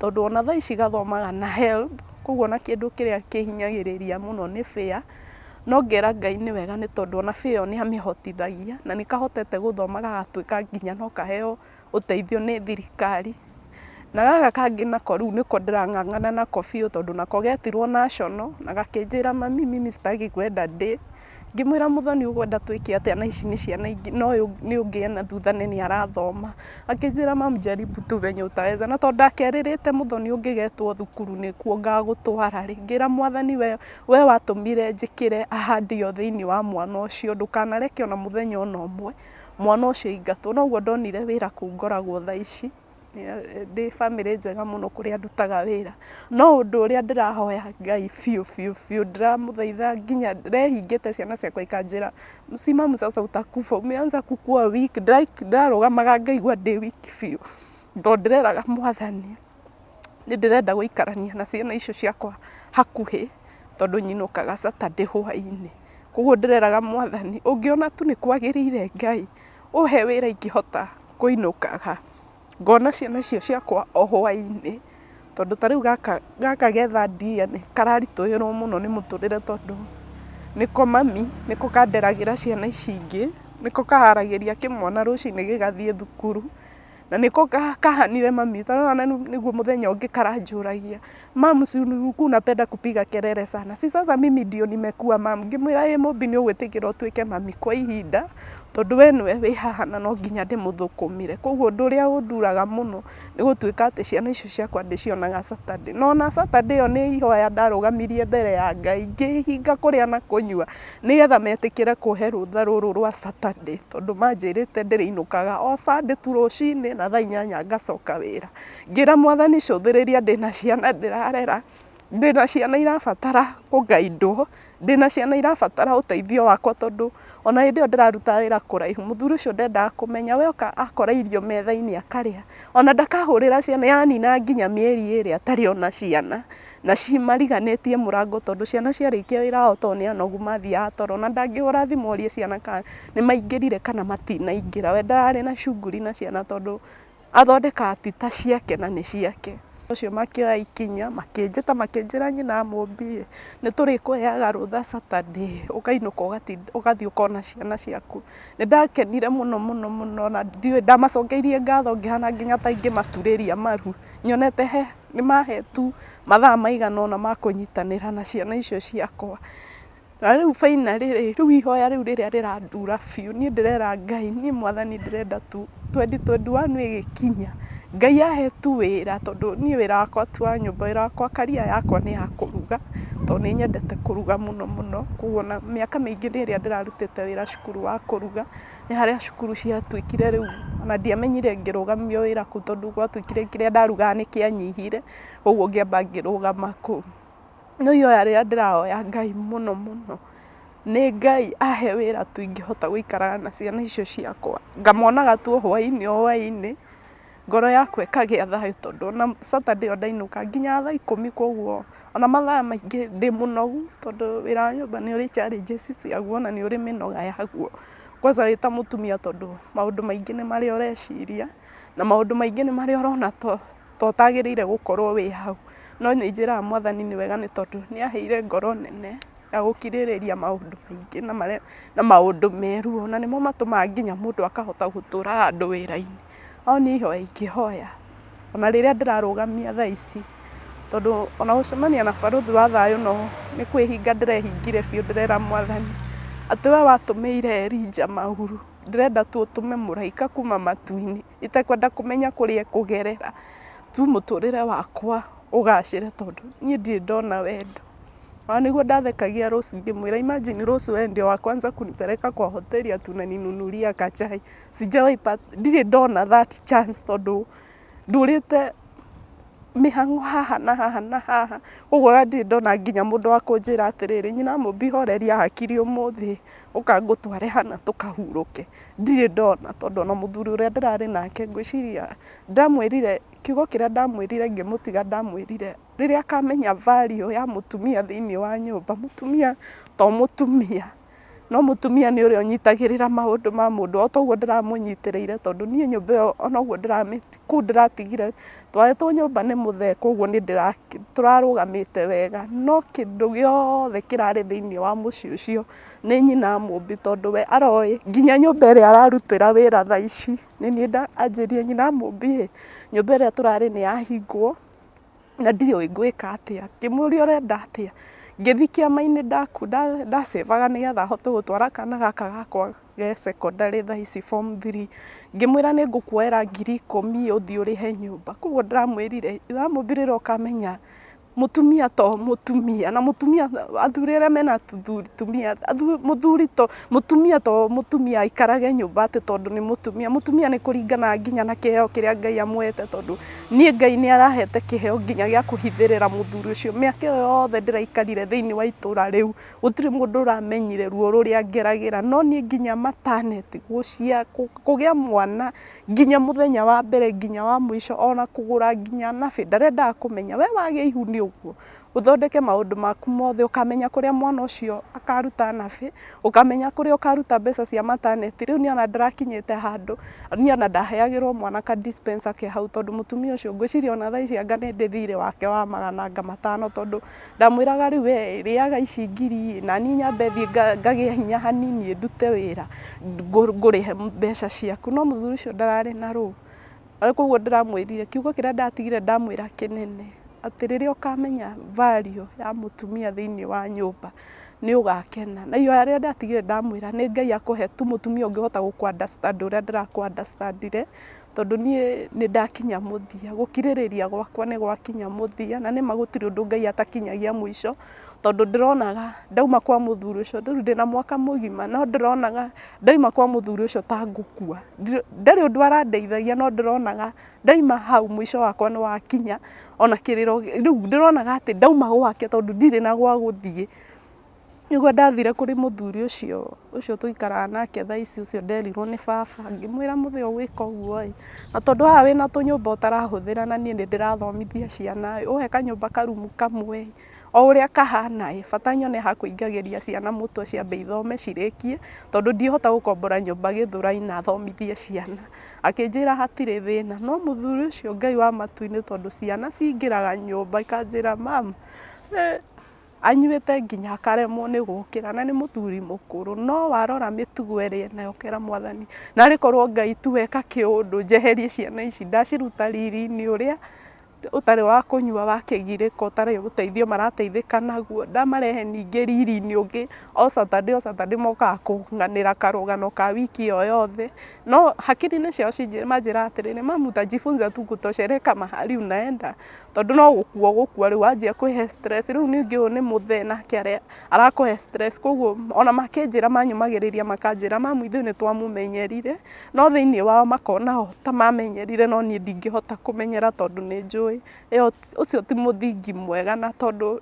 tondũ ona thaa ici gathomaga na HELB, koguo ona kĩndũ kĩrĩa kĩhinyagĩrĩria mũno nĩ fare, no ngera Ngai nĩ wega nĩ tondũ ona fare ĩyo nĩ amĩhotithagia na nĩ kahotete gũthoma gagatuĩka nginya no kaheo ũteithio nĩ thirikari. Na gaka kangĩ nako rĩu nĩko ndĩrang'ang'ana nako biũ tondũ nako getirwo national na gakĩnjĩra mami mimi sitaki kwenda day. Ngĩmwĩra Mũthoni ũkwenda twĩke atĩa na ici nĩ ciana ingĩ na ũyũ nĩ ũngĩ ena thutha na nĩ arathoma. Akĩnjĩra mum jaribu tu venye utaweza na tondũ ndakerĩrĩte Mũthoni ũngĩgetwo thukuru nĩkuo ngagũtwara rĩ, ngĩra Mwathani we watũmire njĩkĩre ahadi ĩyo thĩinĩ wa mwana ũcio ndũkanareke ona mũthenya ona ũmwe mwana ũcio aingatwo. Noguo ndonire wĩra kũu ngoragwo thaa ici. Ndĩ bamĩrĩ njega mũno kũrĩa ndutaga wĩra, no ũndũ ũrĩa ndĩrahoya Ngai biũ biũ biũ ndĩramũthaitha nginya ndĩrehingĩte ciana ciakwa ikanjĩra msimamo sasa utakufa umeanza kukua weak, ndĩrarũgamaga ngaigua ndĩ weak biũ, tondũ ndĩreraga Mwathani nĩ ndĩrenda gũikarania na ciana icio ciakwa hakuhĩ, tondũ nyinũkaga Saturday hwainĩ, koguo ndĩreraga Mwathani ũngĩona tu nĩ kwagĩrĩire Ngai, ũhe wĩra ingĩhota kũinũkaga. Ngona ciana icio ciakwa o hwainĩ, tondũ ta rĩu gaka gaka ge third year nĩ kararitũhĩrwo mũno nĩ mũtũrĩre tondũ nĩko mami, nĩko kanderagĩra ciana ici ingĩ, nĩko kaharagĩria kĩmwana rũcinĩ gĩgathiĩ thukuru, na nĩko kahanire mami, ta rĩu ona nĩguo mũthenya ũngĩ karanjũragia, mum si ulikuwa unapenda kupiga kelele sana, si sasa mimi ndio nimekuwa mum, ngĩmwĩra ĩĩ Mũmbi nĩ ũgwĩtĩkĩra ũtuĩke mami kwa ihinda, tondũ we nĩwe wĩ haha na no nginya ndĩmũthũkũmĩre. Koguo ũndũ ũrĩa ũnduraga mũno nĩ gũtuĩka atĩ ciana icio ciakwa ndĩcionaga Saturday. Na ona Saturday ĩyo nĩ ihoya ndarũgamirie mbere ya Ngai, ngĩhinga kũrĩa na kũnyua nĩgetha metĩkĩre kũhe rũtha rũrũ rwa Saturday, tondũ manjĩrĩte ndĩrĩinũkaga o Sunday tu rũcinĩ na thaa 8 ngacoka wĩra. Ngĩra Mwathani cũthĩrĩria ndĩna ciana ndĩrarera, ndĩna ciana irabatara kũ guide wo, ndĩna ciana irabatara ũteithio wakwa tondũ ona hĩndĩ ĩyo ndĩraruta wĩra kũraihu, mũthuri ũcio ndendaga kũmenya, we oka akora irio metha-inĩ akarĩa, ona ndakahũrĩra ciana, yanina nginya mĩeri 2 atarĩ ona ciana, na cimariganĩtie mũrango tondũ ciana ciarĩkia wĩra wao tondũ nĩ anogu mathiaga toro, ona ndangĩhũra thimũ orie ciana kana nĩ maingĩrire kana matinaingĩra, we ndararĩ na shughuli na ciana tondũ athondekaga ti ta ciake na nĩ ciake. Ũcio makĩoya ikinya makĩnjĩta makĩnjĩra nyina wa Mũmbi ĩ, nĩ tũrĩkũheaga rũtha Saturday ũkainũka ũgathiĩ ũkona ciana ciaku. Nĩ ndakenire mũno mũno mũno na ndiũĩ ndamacokeirie ngatho ngĩhana nginya ta ingĩmaturĩria maru, nyonete he nĩ mahe tu mathaa maigana ũna ma kũnyitanĩra na ciana icio ciakwa. Na rĩu finally rĩ, rĩu ihoya rĩu rĩrĩa rĩrandura biũ, niĩ ndĩrera Ngai, niĩ Mwathani ndĩrenda tu 2021 ĩgĩkinya, Ngai ahe tu wĩra tondũ niĩ wĩra wakwa ti wa nyũmba, wĩra wakwa career yakwa nĩ ya kũruga, tondũ nĩ nyendete kũruga mũno mũno, koguo ona mĩaka mĩingĩ ĩrĩa ndĩrarutĩte wĩra cukuru wa kũruga, nĩ harĩa cukuru ciatuĩkire rĩu ona ndiamenyire ngĩrũgamio wĩra kũu tondũ gwatuĩkire kĩrĩa ndarugaga nĩ kĩanyihire, ũguo ngĩamba ngĩrũgama kũu. No ihoya rĩrĩa ndĩrahoya Ngai mũno mũno, nĩ Ngai ahe wĩra tu ingĩhota gũikaraga na ciana icio ciakwa, ngamonaga tu o hwainĩ o hwainĩ, ngoro yakwa ĩkagĩa thayũ tondũ ona Saturday ĩyo ndainũka nginyaga thaa 10 koguo ona mathaa maingĩ ndĩ mũnogu tondũ wĩra wa nyũmba nĩ ũrĩ challenges ciaguo na nĩ ũrĩ mĩnoga yaguo. Kwanza wĩ ta mũtumia tondũ maũndũ maingĩ nĩ marĩa ũreciria, na maũndũ maingĩ nĩ marĩa ũrona ta ũtagĩrĩire gũkorwo wĩ hau. No nĩ njĩraga mwathani nĩ wega nĩ tondũ nĩ aheire ngoro nene ya gũkirĩrĩria maũndũ maingĩ na marĩa na maũndũ me ruo, na nĩmo matũmaga nginya mũndũ akahota gũtũra handũ wĩra-inĩ. No niĩ ihoya ingĩhoya, ona rĩrĩa ndĩrarũgamia thaa ici, tondũ ona gũcemania na barũthi wa thayũ no nĩ kwĩhinga ndĩrehingire biũ ndĩrera mwathani atĩ we watũmĩire Elijah Mauru, ndĩrenda tu ũtũme mũraika kuma matu-inĩ, itekwenda kũmenya kũrĩa ekũgerera, tu mũtũrĩre wakwa ũgacĩre tondũ niĩ ndirĩ ndona wendo. Ona nĩguo ndathekagia Rose ngĩmwĩra imagine Rose wewe ndio wa kwanza kunipeleka kwa hoteli ati unaninunulia kachai. Sijawahi pata, ndirĩ ndona that chance tondũ ndũrĩte mĩhang'o haha na haha na haha koguo ona ndirĩ ndona nginya mũndũ wa kũnjĩra atĩrĩrĩ nyina Mũmbi horeria hakiri ũmũthĩ ũka ngũtware hana tũkahurũke. Ndirĩ ndona tondũ ona mũthuri ũrĩa ndĩrarĩ nake ngwĩciria ndamwĩrire kiugo kĩrĩa ndamwĩrire ngĩmũtiga ndamwĩrire rĩrĩa akamenya value ya mũtumia thĩinĩ wa nyũmba, mũtumia to mũtumia, no mũtumia nĩ ũrĩa ũnyitagĩrĩra maũndũ ma mũndũ o ta ũguo ndĩramũnyitĩrĩire tondũ niĩ nyũmba ĩyo ona ũguo kũu ndĩratigire twahetwo nyũmba nĩ mũthee koguo nĩ tũrarũgamĩte wega no kĩndũ gĩothe kĩrarĩ thĩinĩ wa mũciĩ ũcio nĩ nyina Mũmbi tondũ we aroĩ nginya nyũmba ĩrĩa ararutĩra wĩra thaa ici nĩ niĩ anjĩrire nyina Mũmbi ĩ nyũmba ĩrĩa tũrarĩ nĩ yahingwo na ndiũĩ ngwĩka atĩa. Ngĩmũria ũrenda atĩa, ngĩthiĩ kĩama-inĩ ndacevaga nĩgetha hote gũtwara kana gaka gakwa ge secondary thaa ici form 3. Ngĩmwĩra nĩ ngũkuoera 10,000 ũthiĩ ũrĩhe nyũmba. Koguo ndĩramwĩrire ndĩramwĩrire rĩrĩa ũkamenya mũtumia to mũtumia na mũtumia athuri arĩa mena tũtumia mũthuri to mũtumia to mũtumia aikarage nyũmba atĩ tondũ nĩ mũtumia. Mũtumia nĩ kũringanaga nginya na kĩheo kĩrĩa Ngai amũhete tondũ niĩ Ngai nĩ arahete kĩheo nginya gĩa kũhithĩrĩra mũthuri ũcio. Mĩaka ĩyo yothe ndĩraikarire thĩinĩ wa itũra rĩu gũtirĩ mũndũ ũramenyire ruo rũrĩa ngeragĩra no niĩ nginya maternity kũgĩa mwana nginya mũthenya wa mbere nginya wa mũico ona kũgũra nginya nappy ndarendaga kũmenya we wagĩa ihu nĩ ũguo ũthondeke maũndũ maku mothe ũkamenya kũrĩa mwana ũcio akaruta nappy ũkamenya kũrĩa ũkaruta mbeca cia maternity. Rĩu niĩ ona ndĩrakinyĩte handũ niĩ ona ndaheagĩrwo mwana ka dispenser ke hau tondũ mũtumia ũcio ngwĩciria ona thaa ici anga nĩ ndĩ thirĩ wake wa magana anga matano tondũ ndamwĩraga rĩu we rĩaga ici ngiri na niĩ nyambe thiĩ ngagĩe hinya hanini ndute wĩra ngũrĩhe mbeca ciaku no mũthuri ũcio ndararĩ na rũũ. Koguo ndĩramwĩrire kiugo kĩrĩa ndatigire ndamwĩra kĩnene atĩ rĩrĩa ũkamenya value ya mũtumia thĩinĩ wa nyũmba nĩ ũgakena. Na ihoya rĩrĩa ndatigire ndamwĩra nĩ Ngai akũhe tu mũtumia ũngĩhota gũkũ understand ũrĩa ndĩrakũ understand ire tondũ niĩ nĩ ndakinya mũthia, gũkirĩrĩria gwakwa nĩ gwakinya mũthia na nĩma gũtirĩ ũndũ Ngai atakinyagia mũico tondũ ndĩronaga ndauma kwa mũthuri ũcio rĩu ndĩna mwaka mũgima no ndĩronaga ndauma kwa mũthuri ũcio ta ngũkua. Ndarĩ ũndũ arandeithagia no ndĩronaga ndaima hau mũico wakwa nĩ wakinya ona kĩrĩro rĩu ndĩronaga atĩ ndauma gwake tondũ ndirĩ na gwa gũthiĩ. Nĩguo ndathire kũrĩ mũthuri ũcio ũcio tũikaraga nake thaa ici ũcio nderirwo nĩ baba, ngĩmwĩra mũthee ũgwĩka ũguo ĩ, na tondũ haha wĩna tũnyũmba ũtarahũthĩra na niĩ nĩ ndĩrathomithia ciana ĩ, ũhe kanyũmba karumu kamwe ĩ, o ũrĩa kahana ĩ, bata nyone ha kũingagĩria ciana mũtwe ciambe ithome cirĩkie, tondũ ndihota gũkombora nyũmba Gĩthũrai na thomithie ciana. Akĩnjĩra hatirĩ thĩna, no mũthuri ũcio Ngai wa matu-inĩ tondũ ciana cingĩraga nyũmba ikanjĩra mum, anyuĩte nginya akaremwo nĩ gũkĩra na nĩ mũthuri mũkũrũ no warora mĩtugo ĩrĩa enayo ũkera mwathani narĩ korwo Ngai tu weka kĩũndũ njeherie ciana ici ndaciruta riri-inĩ ũrĩa ũtarĩ wa kũnyua wa kĩgirĩko ũtarĩ ũteithio marateithĩka naguo ndamarehe ningĩ riri-inĩ ũngĩ o Saturday o Saturday mokaga kũng'anĩra karũgano ka wiki ĩyo yothe no hakiri-inĩ ciao manjĩraga atĩrĩrĩ mum utajifunza tu kutosheleka mahali unaenda tondũ no gũkua ũgũkua rĩu wanjia kwĩhe stress rĩu ningĩ ũyũ nĩ mũthee nake arakũhe stress koguo ona makĩnjĩra manyũmagĩrĩria makanjĩra mamu ithuĩ nĩ twamũmenyerire no thĩinĩ wao makona o ta mamenyerire no niĩ ndingĩhota kũmenyera tondũ nĩ njũĩ ĩyo ũcio ti mũthingi mwega na tondũ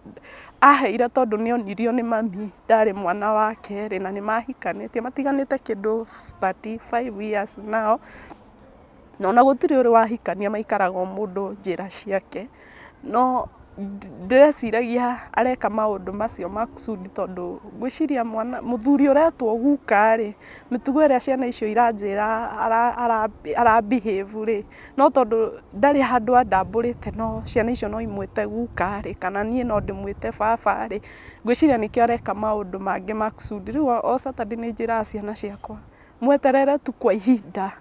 aheire tondũ nĩ onirio nĩ mami ndarĩ mwana wa kerĩ na nĩ mahikanĩtie matiganĩte kĩndũ 35 years now na ona gũtirĩ ũrĩ wahikania maikaraga o mũndũ njĩra ciake no Ndĩreciragia areka maũndũ macio makusudi tondũ ngwĩciria mwana mũthuri ũretwo guka rĩ, mĩtugo ĩrĩa ciana icio iranjĩra ara behave rĩ, no tondũ ndarĩ handũ andambũrĩte no ciana icio no imwĩte guka rĩ, kana niĩ no ndĩmwĩte baba rĩ, ngwĩciria nĩkĩo areka maũndũ mangĩ makusudi. Rĩu o Saturday nĩ njĩraga ciana ciakwa, mweterere tu kwa ihinda,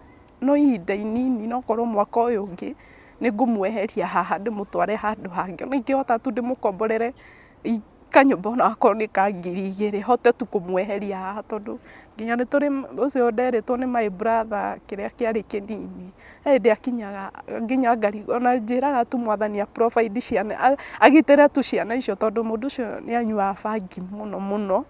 no ihinda inini no korwo mwaka ũyũ ũngĩ nĩ ngũmweheria haha ndĩmũtware handũ hangĩ. Ona ingĩhota tu ndĩmũkomborere kanyũmba ona akorwo nĩ ka 2000 hote tu kũmweheria haha tondũ nginya nĩ tũrĩ ũcio nderĩtwo nĩ my brother kĩrĩa kĩarĩ kĩnini, he hĩndĩ akinyaga nginya ngarigwo, ona njĩraga tu Mwathani a provide ciana, agitĩre tu ciana icio tondũ mũndũ ũcio nĩ anyuaga bangi mũno mũno.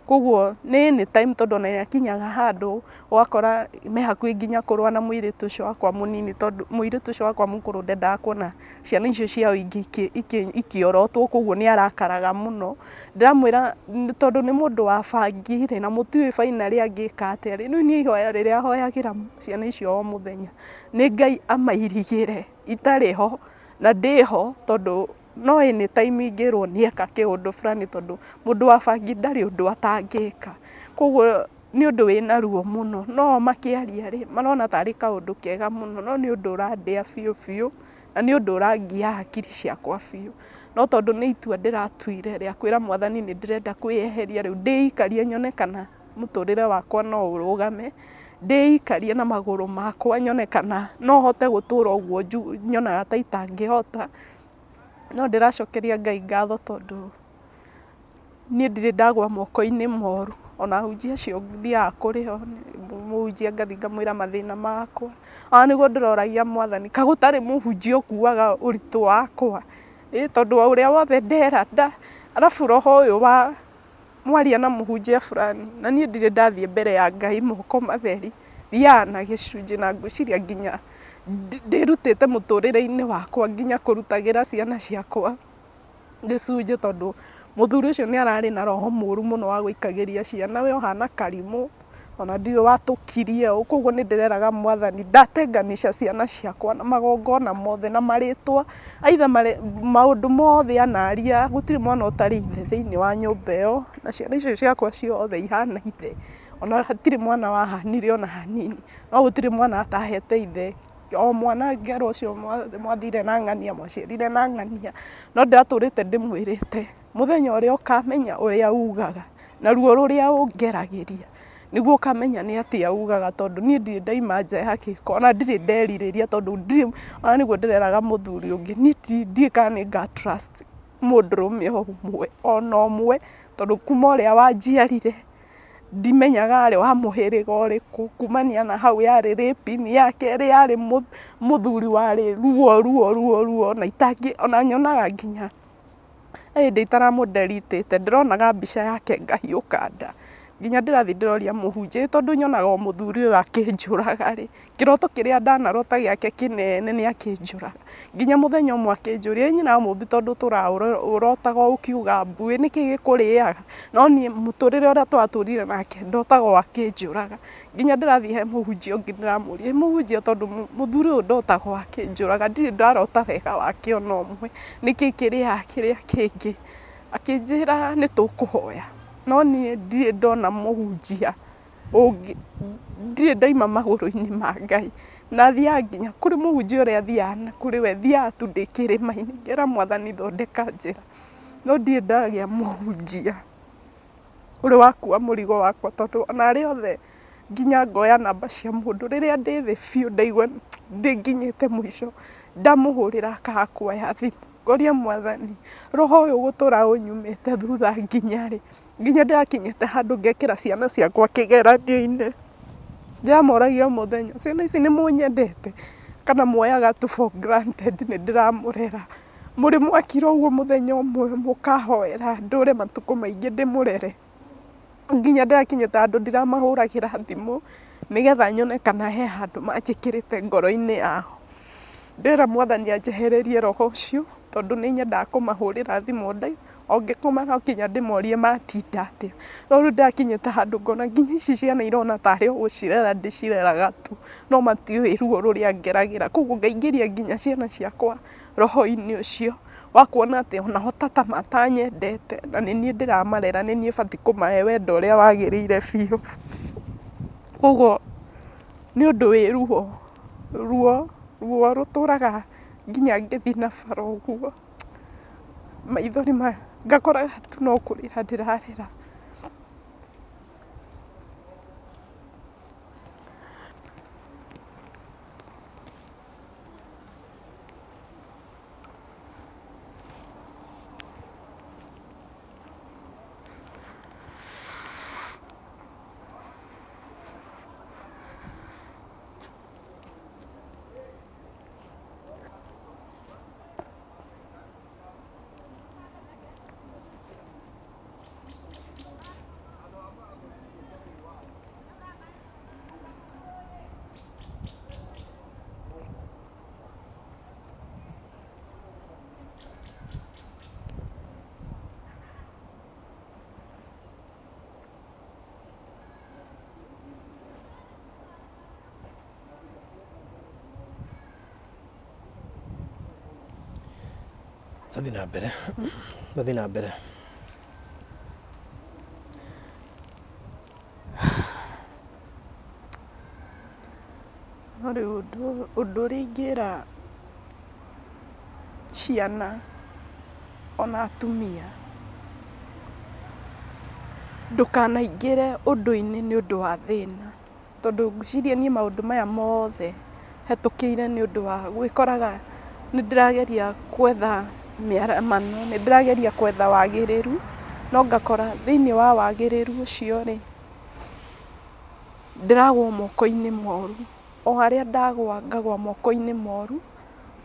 Koguo nĩ anytime tondũ ona nĩ akinyaga handũ ũgakora me hakuhĩ nginya kũrũa na mũirĩtu ũcio wakwa mũnini tondũ mũirĩtu ũcio wakwa mũkũrũ ndendaga kuona ciana icio ciao ingĩ ikĩorotwo koguo nĩ arakaraga mũno. Ndĩramwĩra tondũ nĩ mũndũ wa bangi rĩ, na mũtiũĩ finally angĩka atĩa rĩ, rĩu niĩ ihoya rĩrĩa hoyagĩra ciana icio o mũthenya nĩ Ngai amairigĩre itarĩ ho na ndĩho tondũ no anytime ingĩrwo nĩ eka kĩũndũ fulani tondũ mũndũ wa bangi ndarĩ ũndũ atangĩka. Koguo nĩ ũndũ wĩna ruo mũno, no o makĩaria rĩ, marona tarĩ kaũndũ kega mũno, no nĩ ũndũ ũrandĩa biũ biũ, na nĩ ũndũ ũrangia hakiri ciakwa biũ. No tondũ nĩ itua ndĩratuire rĩa kwĩra Mwathani nĩ ndĩrenda kwĩyeheria rĩu ndĩikarie nyone kana mũtũrĩre wakwa no ũrũgame, ndĩikarie na magũrũ makwa nyone kana no hote gũtũra ũguo nyonaga ta itangĩhota. No ndĩracokeria Ngai ngatho tondũ niĩ ndirĩ ndagwa moko-inĩ moru, ona ahunjia acio thiaga kũrĩ o, mũhunjia ngathiĩ ngamwĩra mathĩna makwa, ona nĩguo ndĩroragia Mwathani, kaĩ gũtarĩ mũhunjia ũkuaga ũritũ wakwa, ĩ tondũ o ũrĩa wothe ndera arabu roho ũyũ wa mwaria na mũhunjia fulani, na niĩ ndirĩ ndathiĩ mbere ya Ngai moko matheri, thiaga na gĩcunjĩ na ngwĩciria nginya ndĩrutĩte mũtũrĩre-inĩ wakwa nginya kũrutagĩra ciana ciakwa gĩcunjĩ tondũ mũthuri ũcio nĩ ararĩ na roho mũru mũno wa gũikagĩria ciana, we ũhana karimũ, ona ndiũĩ watũkirie ũ, koguo nĩ ndĩreraga Mwathani ndatenganisha ciana ciakwa na magongona mothe na marĩtwa, either maũndũ mothe anaria, gũtirĩ mwana ũtarĩ ithe thĩinĩ wa nyũmba ĩyo, na ciana icio ciakwa ciothe ihana ithe, ona hatirĩ mwana wahanire ona hanini, no gũtirĩ mwana atahete ithe, o mwana ngerwo ũcio mwathire na ng'ania, mwaciarire na ng'ania, no ndĩratũrĩte ndĩmwĩrĩte mũthenya ũrĩa ũkamenya ũrĩa ugaga na ruo rũrĩa ũngeragĩria nĩguo ũkamenya nĩ atĩa ugaga tondũ niĩ ndirĩ ndaima nja ya kĩhiko ona ndirĩ nderirĩria tondũ ndirĩ ona nĩguo ndĩreraga mũthuri ũngĩ niĩ ndiũĩ kana nĩ nga trust mũndũrũme ũmwe ona ũmwe tondũ kuma ũrĩa wanjiarire ndimenyaga arĩ wa mũhĩrĩga ũrĩkũ, kumania na hau yarĩ rape ya kerĩ yarĩ mũthuri warĩ ruo ruo ruo ruo na itangĩ ona nyonaga nginya he hĩndĩ itaramũ delete ndĩronaga mbica yake ngahiũka nda, nginya ndĩrathiĩ ndĩroria mũhunjia tondũ nyonaga o mũthuri ũyũ akĩnjũraga rĩ, kĩroto kĩrĩa ndanarota gĩake kĩnene nĩ akĩnjũraga, nginya mũthenya ũmwe akĩnjũria ĩ nyina wa Mũmbi tondũ ũtũraga ũrotaga ũkiuga mbu ĩ nĩkĩ gĩkũrĩaga, no niĩ mũtũrĩre ũrĩa twatũrire nake ndotaga o akĩnjũraga, nginya ndĩrathiĩ he mũhunjia ũngĩ ndĩramũria ĩ mũhunjia tondũ mũthuri ũyũ ndotaga o akĩnjũraga ndirĩ ndarota wega wake ona ũmwe, nĩkĩ kĩrĩaga kĩrĩa kĩngĩ, akĩnjĩra nĩ tũkũhoya, no niĩ ndirĩ ndona mũhunjia ũngĩ, ndirĩ ndaima magũrũ-inĩ ma Ngai, na thiaga nginya kũrĩ mũhunjia ũrĩa thiaga kũrĩ we, thiaga tu ndĩ kĩrĩma-inĩ ngera Mwathani thondeka njĩra, no ndirĩ ndagĩa mũhunjia ũrĩ wakua mũrigo wakwa tondũ ona arĩa othe nginya ngoya namba cia mũndũ rĩrĩa ndĩ thĩ biũ ndaigua ndĩnginyĩte mũico, ndamũhũrĩra akaga kuoya thimũ, ngoria Mwathani roho ũyũ ũgũtũra ũnyumĩte thutha nginya rĩ, nginya ndĩrakinyĩte handũ ngekĩra ciana ciakwa kĩgeranio-inĩ, ndĩramoragia o mũthenya ciana ici nĩ mũnyendete kana muoyaga tu for granted nĩ ndĩramũrera, mũrĩ mwakira ũguo mũthenya ũmwe mũkahoera ndũre matukũ maingĩ ndĩmũrere, nginya ndĩrakinyĩte handũ ndiramahũragĩra thimũ nĩgetha nyone kana he handũ manjĩkĩrĩte ngoro-inĩ yao. Ndĩrera Mwathani anjehererie roho ũcio tondũ nĩ nyendaga kũmahũrĩra thimũ o ngĩkoma no nginya ndĩmorie matinda atĩa, no rĩu ndĩrakinyĩte handũ ngona nginya ici ciana irona tarĩ o gũcirera ndĩcireraga tu, no matiũĩ ruo rũrĩa ngeragĩra, koguo ngaingĩria nginya ciana ciakwa roho-inĩ ũcio. Wa kuona atĩ onaho tata matanyendete na nĩ niĩ ndĩramarera nĩ niĩ batiĩ kũmahe wendo ũrĩa wagĩrĩire biũ. Koguo nĩ ũndũ wĩ ruo, ruo ruo rũtũraga nginya ngĩthiĩ na bara ũguo, maithori maya ngakoraga tu no kũrĩra ndĩrarĩra. Thathiĩ na mbere, thathiĩ na mbere. No rĩu ũndũ ũrĩa ingĩra ciana ona atumia, ndũkanaingĩre ũndũ-inĩ nĩ ũndũ wa thĩna. Tondũ ngwĩciria niĩ maũndũ maya mothe hetũkĩire nĩ ũndũ wa gwĩkoraga nĩ ndĩrageria gwetha mĩaramano, nĩ ndĩrageria gwetha wagĩrĩru, no ngakora thĩiniĩ wa wagĩrĩru ũcio rĩ, ndĩragwa moko-inĩ moru. O harĩa ndagwa ngagwa moko-inĩ moru,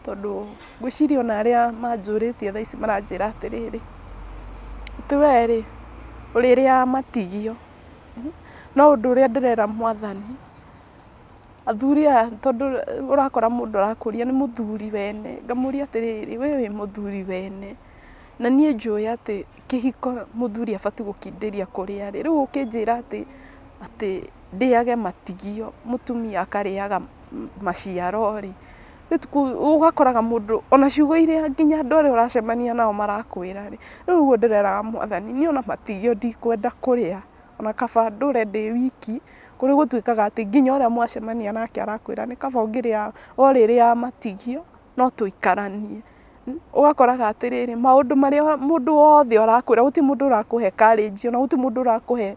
tondũ ngwĩciria ona arĩa manjũrĩtie thaa ici maranjĩra atĩrĩrĩ, atĩ we rĩ, ũrĩrĩaga matigio. No ũndũ ũrĩa ndĩrera mwathani, athuri aya tondũ ũrakora mũndũ arakũria nĩ mũthuri wene, ngamũria atĩrĩrĩ, we wĩ mũthuri wene, na niĩ njũĩ atĩ kĩhiko mũthuri abatiĩ gũkindĩria kũrĩa arĩ, rĩu ũkĩnjĩra atĩ atĩ ndĩage matigio mũtumia akarĩaga maciaro rĩ, ũgakoraga mũndũ ona ciugo iria nginya andũ arĩa ũracemania nao marakwĩra rĩ, rĩu ũguo ndĩreraga mwathani niĩ ona matigio ndikwenda kũrĩa, ona kaba ndũre ndĩ wiki, kũrĩ gũtuĩkaga atĩ nginya ũrĩa mwacemania nake arakwĩra nĩ kaba ũngĩrĩa ũrĩrĩaga matigio no tũikaranie. Ũgakoraga atĩrĩrĩ, maũndũ marĩa mũndũ wothe ũrakwĩra, gũtirĩ mũndũ ũrakũhe courage ona gũtirĩ mũndũ ũrakũhe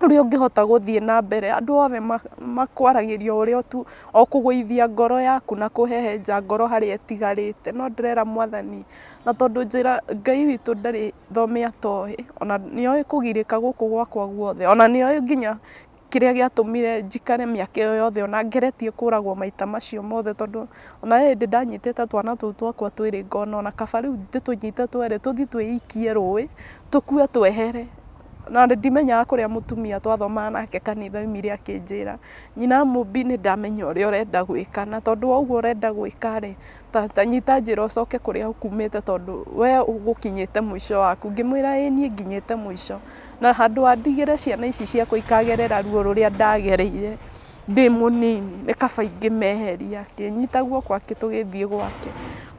ũrĩa ũngĩhota gũthiĩ na mbere. Andũ othe makwaragĩria o ũrĩa tu, o kũgũithia ngoro yaku na kũhehenja ngoro harĩa ĩtigarĩte. No ndĩrera mwathani, na tondũ njĩra Ngai witũ ndarĩ thome atoĩ, ona nĩ oĩ kũgirĩka gũkũ gwakwa guothe, ona nĩ oĩ nginya kĩrĩa gĩatũmire njikare mĩaka ĩyo yothe ona ngeretie kũragwo maita macio mothe tondũ ona he hĩndĩ ndanyitĩte twana tũu twakwa twĩrĩ ngona ona kaba rĩu ndĩtũnyite twerĩ tũthiĩ twĩikie rũĩ, tũkue twehere. Na ndimenyaga kũrĩa mũtumia twathomaga nake kanitha oimire akĩnjĩra, nyina Mũmbi nĩ ndamenya ũrĩa ũrenda gwĩka na tondũ wa ũguo ũrenda gwĩka rĩ, ta nyita njĩra ũcoke kũrĩa ũkumĩte tondũ we ũgũkinyĩte mũico waku. Ngĩmwĩra ĩĩ niĩ nginyĩte mũico. Na handũ ha ndigĩre ciana ici ciakwa ikagerera ruo rũrĩa ndagereire ndĩ mũnini, nĩ kaba ingĩmeheria. Akĩnyita guoko tũgĩthiĩ gwake.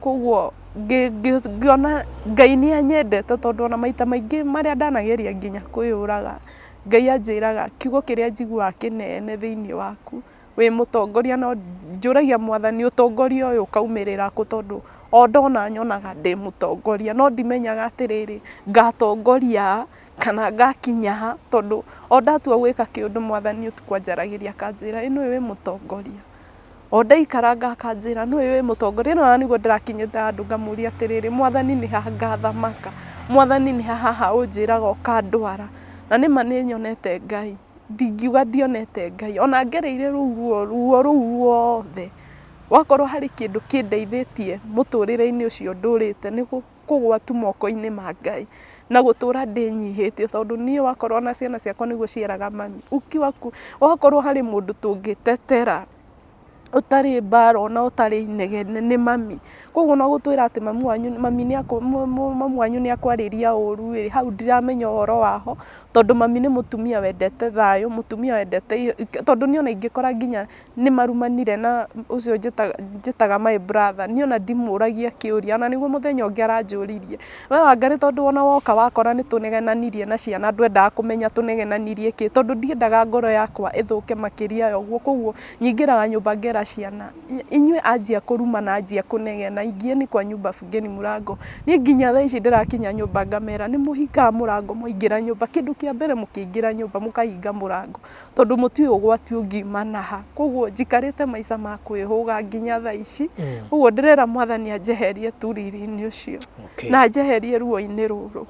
Koguo ngĩona Ngai nĩ anyendete tondũ ona maita maingĩ marĩa ndanageria nginya kwĩyũraga, Ngai anjĩraga kiugo kĩrĩa njiguaga kĩnene thĩiniĩ waku, wĩ mũtongoria no njũragia mwathani ũtongoria ũyũ ũkaumĩrĩra kũ tondũ o ndona nyonaga ndĩ mũtongoria no ndimenyaga atĩrĩrĩ, ngatongoria a kana ngakinya ha tondũ o ndatua gwĩka kĩũndũ mwathani ũtukũ anjaragĩria akanjĩra ĩ nĩũĩ wĩ mũtongoria. O ndaikaranga akanjĩra nĩũĩ wĩ mũtongoria, ĩno ona nĩguo ndĩrakinyĩte handũ ngamũria atĩrĩrĩ, mwathani nĩ ha ngathamaka, mwathani nĩ ha haha ũnjĩraga ũkandwara, na nĩma nĩ nyonete Ngai, ndingiuga ndionete Ngai, ona ngereire rũu ruo, ruo rũu ruothe, wakorwo harĩ kĩndũ kĩndeithĩtie mũtũrĩre-inĩ ũcio ndũrĩte nĩ kũgwa tu moko-inĩ ma Ngai, na gũtũra ndĩnyihĩtie tondũ niĩ wakorwo ona ciana ciakwa nĩguo cieraga mami, ukiwa wakorwo harĩ mũndũ tũngĩtetera, Ũtarĩ mbara ona ũtarĩ inegene nĩ mami. Koguo ona gũtwĩra atĩ mami wanyu mami nĩ mami wanyu nĩ akwarĩria ũru ĩ, hau ndiramenya ũhoro waho, tondũ mami nĩ mũtumia wendete thayũ, mũtumia wendete tondũ niĩ ona ingĩkora nginya nĩ marumanire na ũcio njĩtaga my brother, niĩ ona ndimũragia kĩũria, ona nĩguo mũthenya ũngĩ aranjũririe, we Wangarĩ tondũ ona woka wakora nĩ tũnegenanirie na ciana ndwendaga kũmenya tũnegenanirie kĩ, tondũ ndiendaga ngoro yakwa ĩthũke makĩria ya ũguo, koguo nyingĩraga nyũmba ngera ciana, inyuĩ anjia kũrumana anjia kũnegena, ingieni kwa nyumba fungeni mlango. Niĩ nginya thaa ici ndĩrakinya nyũmba ngamera nĩ mũhingaga mũrango mwaingĩra nyũmba, kĩndũ kĩa mbere mũkĩingĩra nyũmba mũkahinga mũrango, tondũ mũtiũĩ ũgwati ũngiuma naha. Koguo njikarĩte maica ma kwĩhũga nginya thaa ici, ũguo ndĩrera Mwathani anjeherie tu riri-inĩ ũcio, na anjeherie ruo-inĩ rũrũ.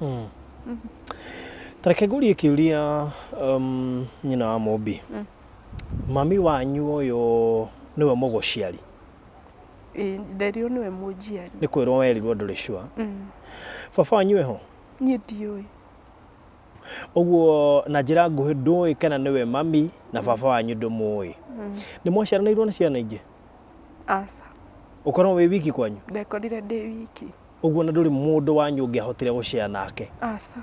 Ta reke ngũrie kĩũria nyina wa Mũmbi. Mami wanyu ũyũ nĩwe mũgũciari? Ĩĩ nderirwo nĩwe mũnjiari. Nĩ kwĩrwo werirwo ndũrĩ sure. Baba wanyu eho? Niĩ ndiũĩ. Ũguo na njĩra nguhĩ ndũĩ kana nĩwe mami na baba wanyu ndũmũĩ. Nĩ mwaciaranĩirwo na ciana ingĩ? Aca. Ũkoragwo wĩ wiki kwanyu? Ndekorire ndĩ wiki. Ũguo na ndũrĩ mũndũ wanyu ũngĩahotire gũshare nake? Aca.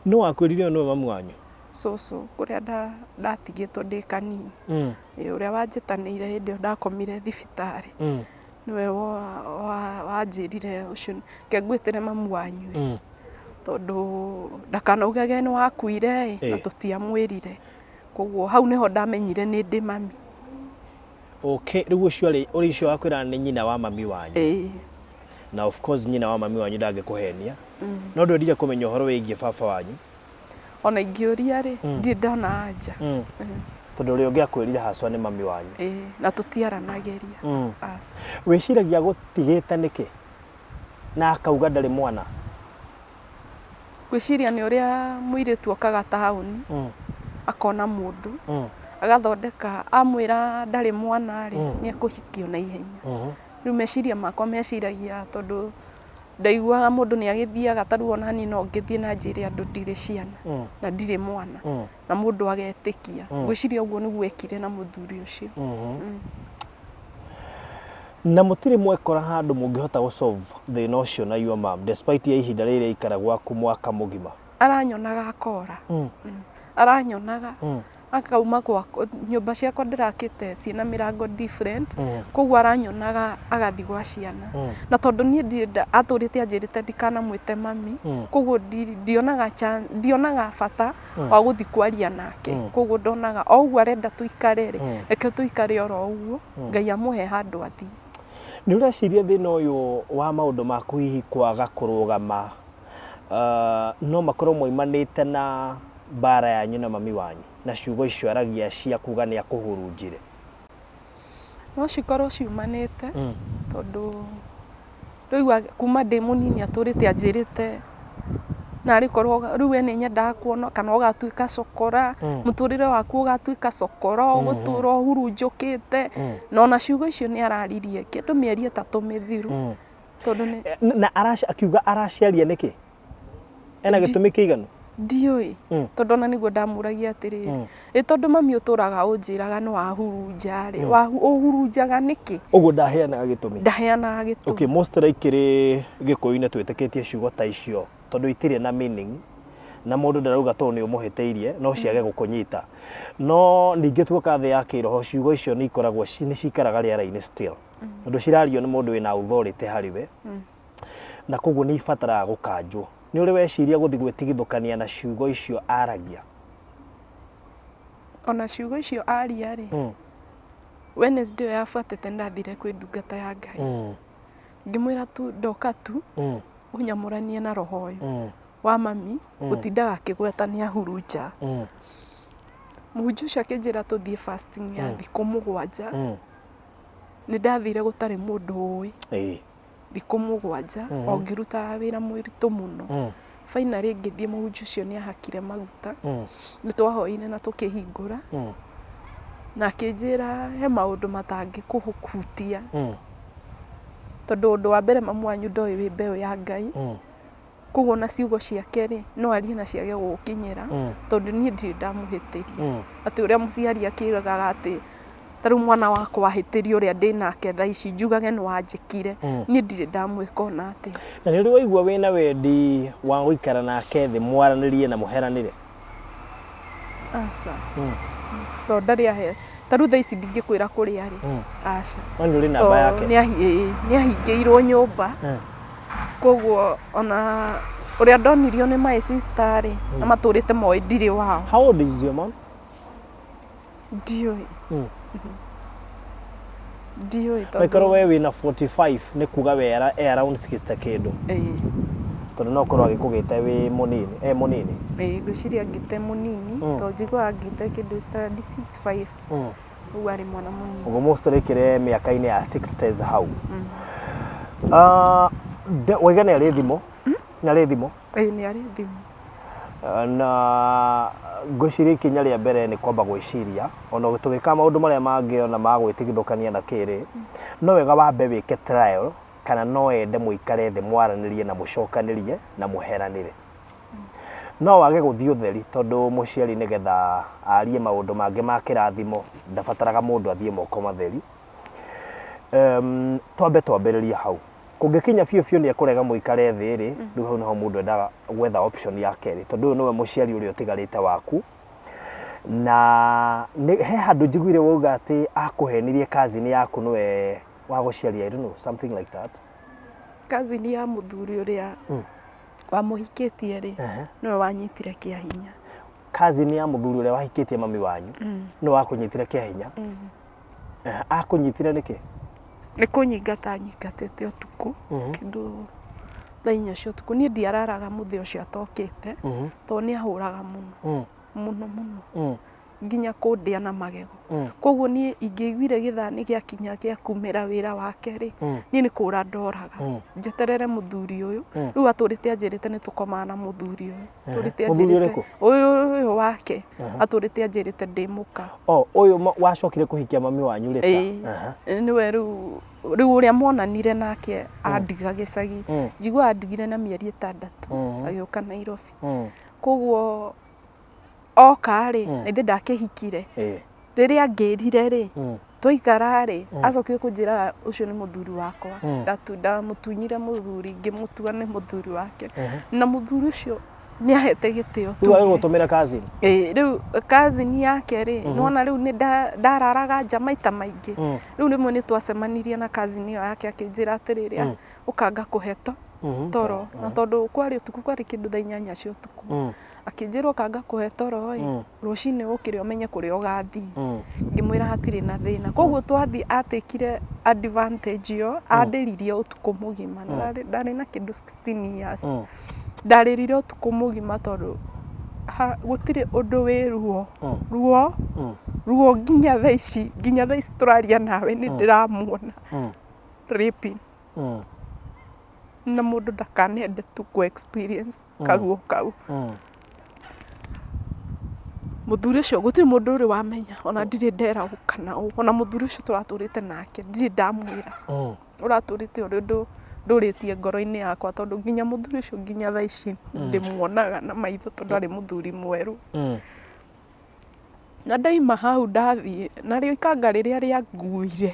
Nũ wakwĩrire ũyũ nĩwe mami wanyu? Cũcũ kũrĩa ndatigĩtwo ndĩ kanini. Ĩĩ ũrĩa wanjĩtanĩire hĩndĩ ĩyo ndakomire thibitarĩ. Nĩwe wanjĩrire ũcio reke ngwĩtĩre mamu wanyu ĩ, tondũ ndakanaugage nĩ wakuire ĩ, na tũtiamwĩrire. Koguo hau nĩho ndamenyire nĩ ndĩ mami. Okay, rĩu ũcio arĩ ũcio wakwĩra nĩ nyina wa mami wanyu. Ĩĩ. Na of course nyina wa mami wanyu ndangĩkũhenia. No ndwendire kũmenya ũhoro wĩgiĩ baba wanyu. Ona ingĩũria rĩ, ndirĩ ndona anja. Tondũ ũrĩa ũngĩakwĩrire haswa nĩ mami wanyu. Ĩĩ, na tũtiaranagĩria. Aca. Wĩciragia agũtigĩte nĩkĩ? Na akauga ndarĩ mwana? Ngwĩciria nĩ ũrĩa mũirĩtu okaga taũni, akona mũndũ, agathondeka, amwĩra ndarĩ mwana rĩ, nĩ ekũhikio na ihenya. Rĩu meciria makwa meciragia tondũ ndaiguaga mũndũ nĩ agĩthiaga ta rĩu ona niĩ no ngĩthiĩ na njĩre andũ ndirĩ ciana na ndirĩ mwana na mũndũ agetĩkia. Ngwĩciria ũguo nĩguo ekire na mũthuri ũcio. Na mũtirĩ mwekora handũ mũngĩhota gũ solve thĩna ũcio na your mom despite ya ihinda rĩrĩ aikara gwaku mwaka mũgima? Aranyonaga akora. Aranyonaga akauma gwakwa, nyũmba ciakwa ndĩrakĩte ciĩna mĩrango different, koguo aranyonaga agathiĩ gwa ciana. Na tondũ niĩ ndirĩ atũrĩte anjĩrĩte ndikanamwĩte mami, koguo ndionaga chance, ndionaga bata wa gũthiĩ kwaria nake. Koguo ndonaga o ũguo arenda tũikare rĩ, reke tũikare oro ũguo, Ngai amũhe handũ athiĩ. Nĩ ũreciria thĩna ũyũ wa maũndũ maku hihi kwaga kũrũgama no makorwo moimanĩte na mbara yanyu na mami wanyu na ciugo icio aragia cia kuga nĩ akũhurunjire? No cikorwo ciumanĩte tondũ ndĩraigua kuma ndĩ mũnini atũrĩte anjĩrĩte narĩ korwo rĩu we nĩ nyendaga kuona kana ũgatuĩka cokora, mũtũrĩre waku ũgatuĩka cokora, ũgũtũra ũhurunjũkĩte, na ona ciugo icio nĩ araririe kĩndũ mĩeri ĩtatũ mĩthiru. Tondũ nĩ Na akiuga araciaria nĩkĩ? Ena gĩtũmi kĩiganu? Ndiũĩ. Tondũ ona nĩguo ndamũragia atĩrĩrĩ, ĩ tondũ mami ũtũraga ũnjĩraga nĩ wahurunja rĩ, ũhurunjaga nĩkĩ? Ũguo ndaheanaga gĩtũmi? Ndaheanaga gĩtũmi. Okay, most likely Gĩkũyũ-inĩ twĩtĩkĩtie ciugo ta icio tondũ itirĩ na meaning na mũndũ ndarauga tondũ nĩ ũmũhĩtĩirie no ciage gũkũnyita. No ningĩ tuoka thĩ ya kĩroho ciugo icio nĩ ikoragwo nĩ cikaraga rĩera-inĩ still. Tondũ cirario nĩ mũndũ wĩna authority harĩ we. Na koguo nĩ ibataraga gũkanjwo. Nĩ ũrĩ weciria gũthiĩ gwĩtigithũkania na ciugo icio aragia? Ona ciugo icio aria rĩ, Wednesday ĩyo yabuatĩte nĩ ndathire kwĩ ndungata ya Ngai. Ngĩmwĩra tu ndoka tu ũnyamũranie na roho ũyũ wa mami gũtindaga akĩgweta nĩ ahurunja. Mũhunjia ũcio akĩnjĩra tũthiĩ fasting ya thikũ mũgwanja. Nĩ ndathire gũtarĩ mũndũ ũĩ. Thikũ mũgwanja o ngĩrutaga wĩra mũritũ mũno. Finally ngĩthiĩ mũhunjia ũcio nĩ ahakire maguta. Nĩ twahoire na tũkĩhingũra. Na akĩnjĩra he maũndũ matangĩkũhutia. Tondũ ũndũ wa mbere mamu wanyu ndoĩ wĩ mbeũ ya Ngai. Koguo ona ciugo ciake rĩ, no arie na ciage gũgũkinyĩra, tondũ niĩ ndirĩ ndamũhĩtĩria. Atĩ ũrĩa mũciari akĩraga atĩ Ta rĩu mwana wakwa ahĩtĩria ũrĩa ndĩ nake thaa ici njugage nĩ wanjĩkire, niĩ ndirĩ ndamwĩka ona atĩa. Na nĩ ũrĩ waigua wĩna wendi wa gũikara nake thĩ mwaranĩrie na mũheranĩre? Aca. Tondũ ndarĩ ahe, ta rĩu thaa ici ndingĩkwĩra kũrĩa arĩ. Aca. No nĩ ũrĩ namba yake? Nĩ ahingĩirwo nyũmba. Koguo ona ũrĩa ndonirio nĩ my sister rĩ, na matũrĩte moĩ ndirĩ wao. How old is your mom? Ndiũĩ. Ndiũĩ tondũ. Angĩkorwo we wĩna 45 nĩ kuga we e around 60 kĩndũ. Ĩĩ. Tondũ no ũkorwo agĩkũgĩte wĩ mũnini, e mũnini. Ĩĩ ngwĩciria angĩte mũnini, tondũ njiguaga angĩte kĩndũ standard 6, 5. Ũguo arĩ mwana mũnini. Ũguo mũcitũrĩkĩre mĩaka-inĩ ya 60s hau. Waiga nĩ arĩ thimũ? Nĩ arĩ thimũ? Ĩĩ nĩ arĩ thimũ. Na ngwĩciria ikinya rĩa mbere nĩ kwamba gwĩciria, ona tũgĩkaga maũndũ marĩa mangĩ ona ma gwĩtigithũkania na kĩ rĩ, no wega wambe wĩke trial kana no ende mũikare thĩ mwaranĩrie na mũcokanĩrie na mũheranĩre. No wage gũthiĩ ũtheri tondũ mũciari nĩgetha arie maũndũ mangĩ ma kĩrathimo ndabataraga mũndũ athiĩ moko matheri. Twambe twambĩrĩrie hau. Kũngĩkinya biũ biũ nĩ ekũrega mũikare thĩ rĩ, rĩu hau nĩho mũndũ endaga gwetha option ya kerĩ tondũ ũyũ nĩwe mũciari ũrĩa ũtigarĩte waku. Na he handũ njiguire wauga atĩ akũhenirie cousin yaku nĩwe wagũciarire, I don't know, something like that. Cousin ya mũthuri ũrĩa wamũhikĩtie rĩ, nĩwe wanyitire kĩa hinya. Cousin ya mũthuri ũrĩa wahikĩtie mami wanyu nĩwe wakũnyitire kĩa hinya? Akũnyitire nĩkĩ? Nĩ kũnyingata anyingatĩte ũtukũ, kĩndũ thaa inya cia ũtukũ. Niĩ ndiararaga mũthĩ ũcio atokĩte, tondũ nĩ ahũraga mũno, mũno mũno, nginya kũndĩa na magego. Koguo niĩ ingĩaiguire gĩthaa nĩ gĩakinya gĩa kumĩra wĩra wake rĩ, niĩ nĩ kũra ndoraga, njeterere mũthuri ũyũ. Rĩu atũrĩte anjĩrĩte nĩ tũkomaga na mũthuri ũyũ. Atũrĩte Mũthuri anjĩrĩte ũrĩkũ? Ũyũ wake. Atũrĩte anjĩrĩte ndĩ mũka. Oh, ũyũ wacokire kũhikia mami wanyu rĩ ta? Ĩĩ. Nĩwe rĩu rĩu ũrĩa monanire nake andiga gĩcagi. Njiguaga andigire na mĩeri 6 agĩũka Nairobi. Koguo oka rĩ, na ithe ndakĩhikire. Rĩrĩa angĩrire rĩ, twaikara rĩ, acokire kũnjĩra ũcio nĩ mũthuri wakwa. Ndamũtunyire mũthuri, ngĩmũtua nĩ mũthuri wake. Na mũthuri ũcio nĩ ahete gĩtĩo. Rĩu agĩgũtũmĩra cousin? Ĩĩ, rĩu cousin yake rĩ, nĩwona rĩu nĩ ndararaga nja maita maingĩ. Rĩu rĩmwe nĩ twacemanirie na cousin ĩyo yake akĩnjĩra atĩrĩrĩ, ũka ngakũhe toro. Na tondũ kwarĩ ũtukũ, kwarĩ kĩndũ thaa 8 cia ũtukũ. Akĩnjĩra ũka ngakũhe toro ĩ, rũcinĩ ũkĩre ũmenye kũrĩa ũgathiĩ. Ngĩmwĩra hatirĩ na thĩna. Koguo twathiĩ atĩkire advantage ĩyo, andĩririe ũtukũ mũgima. Ndarĩ na kĩndũ 16 years. Ndarĩrire ũtukũ mũgima tondũ gũtirĩ ũndũ wĩ ruo. Ruo, ruo nginya thaa ici, nginya thaa ici tũraria nawe nĩ ndĩramuona. Raping. Na mũndũ ndakanende tu kũ experience karuo kau. Mũthuri ũcio gũtirĩ mũndũ ũrĩ wamenya, ona ndirĩ ndera ũ kana ũ, ona mũthuri ũcio tũratũrĩte nake ndirĩ ndamwĩra. Ũratũrĩte ũrĩ ũndũ ndũrĩtie ngoro-inĩ yakwa tondũ nginya mũthuri ũcio nginya thaa ici ndĩmuonaga na maitho tondũ arĩ mũthuri mwerũ. Na ndaima hau ndathiĩ, narĩo ikanga rĩrĩa rĩanguire,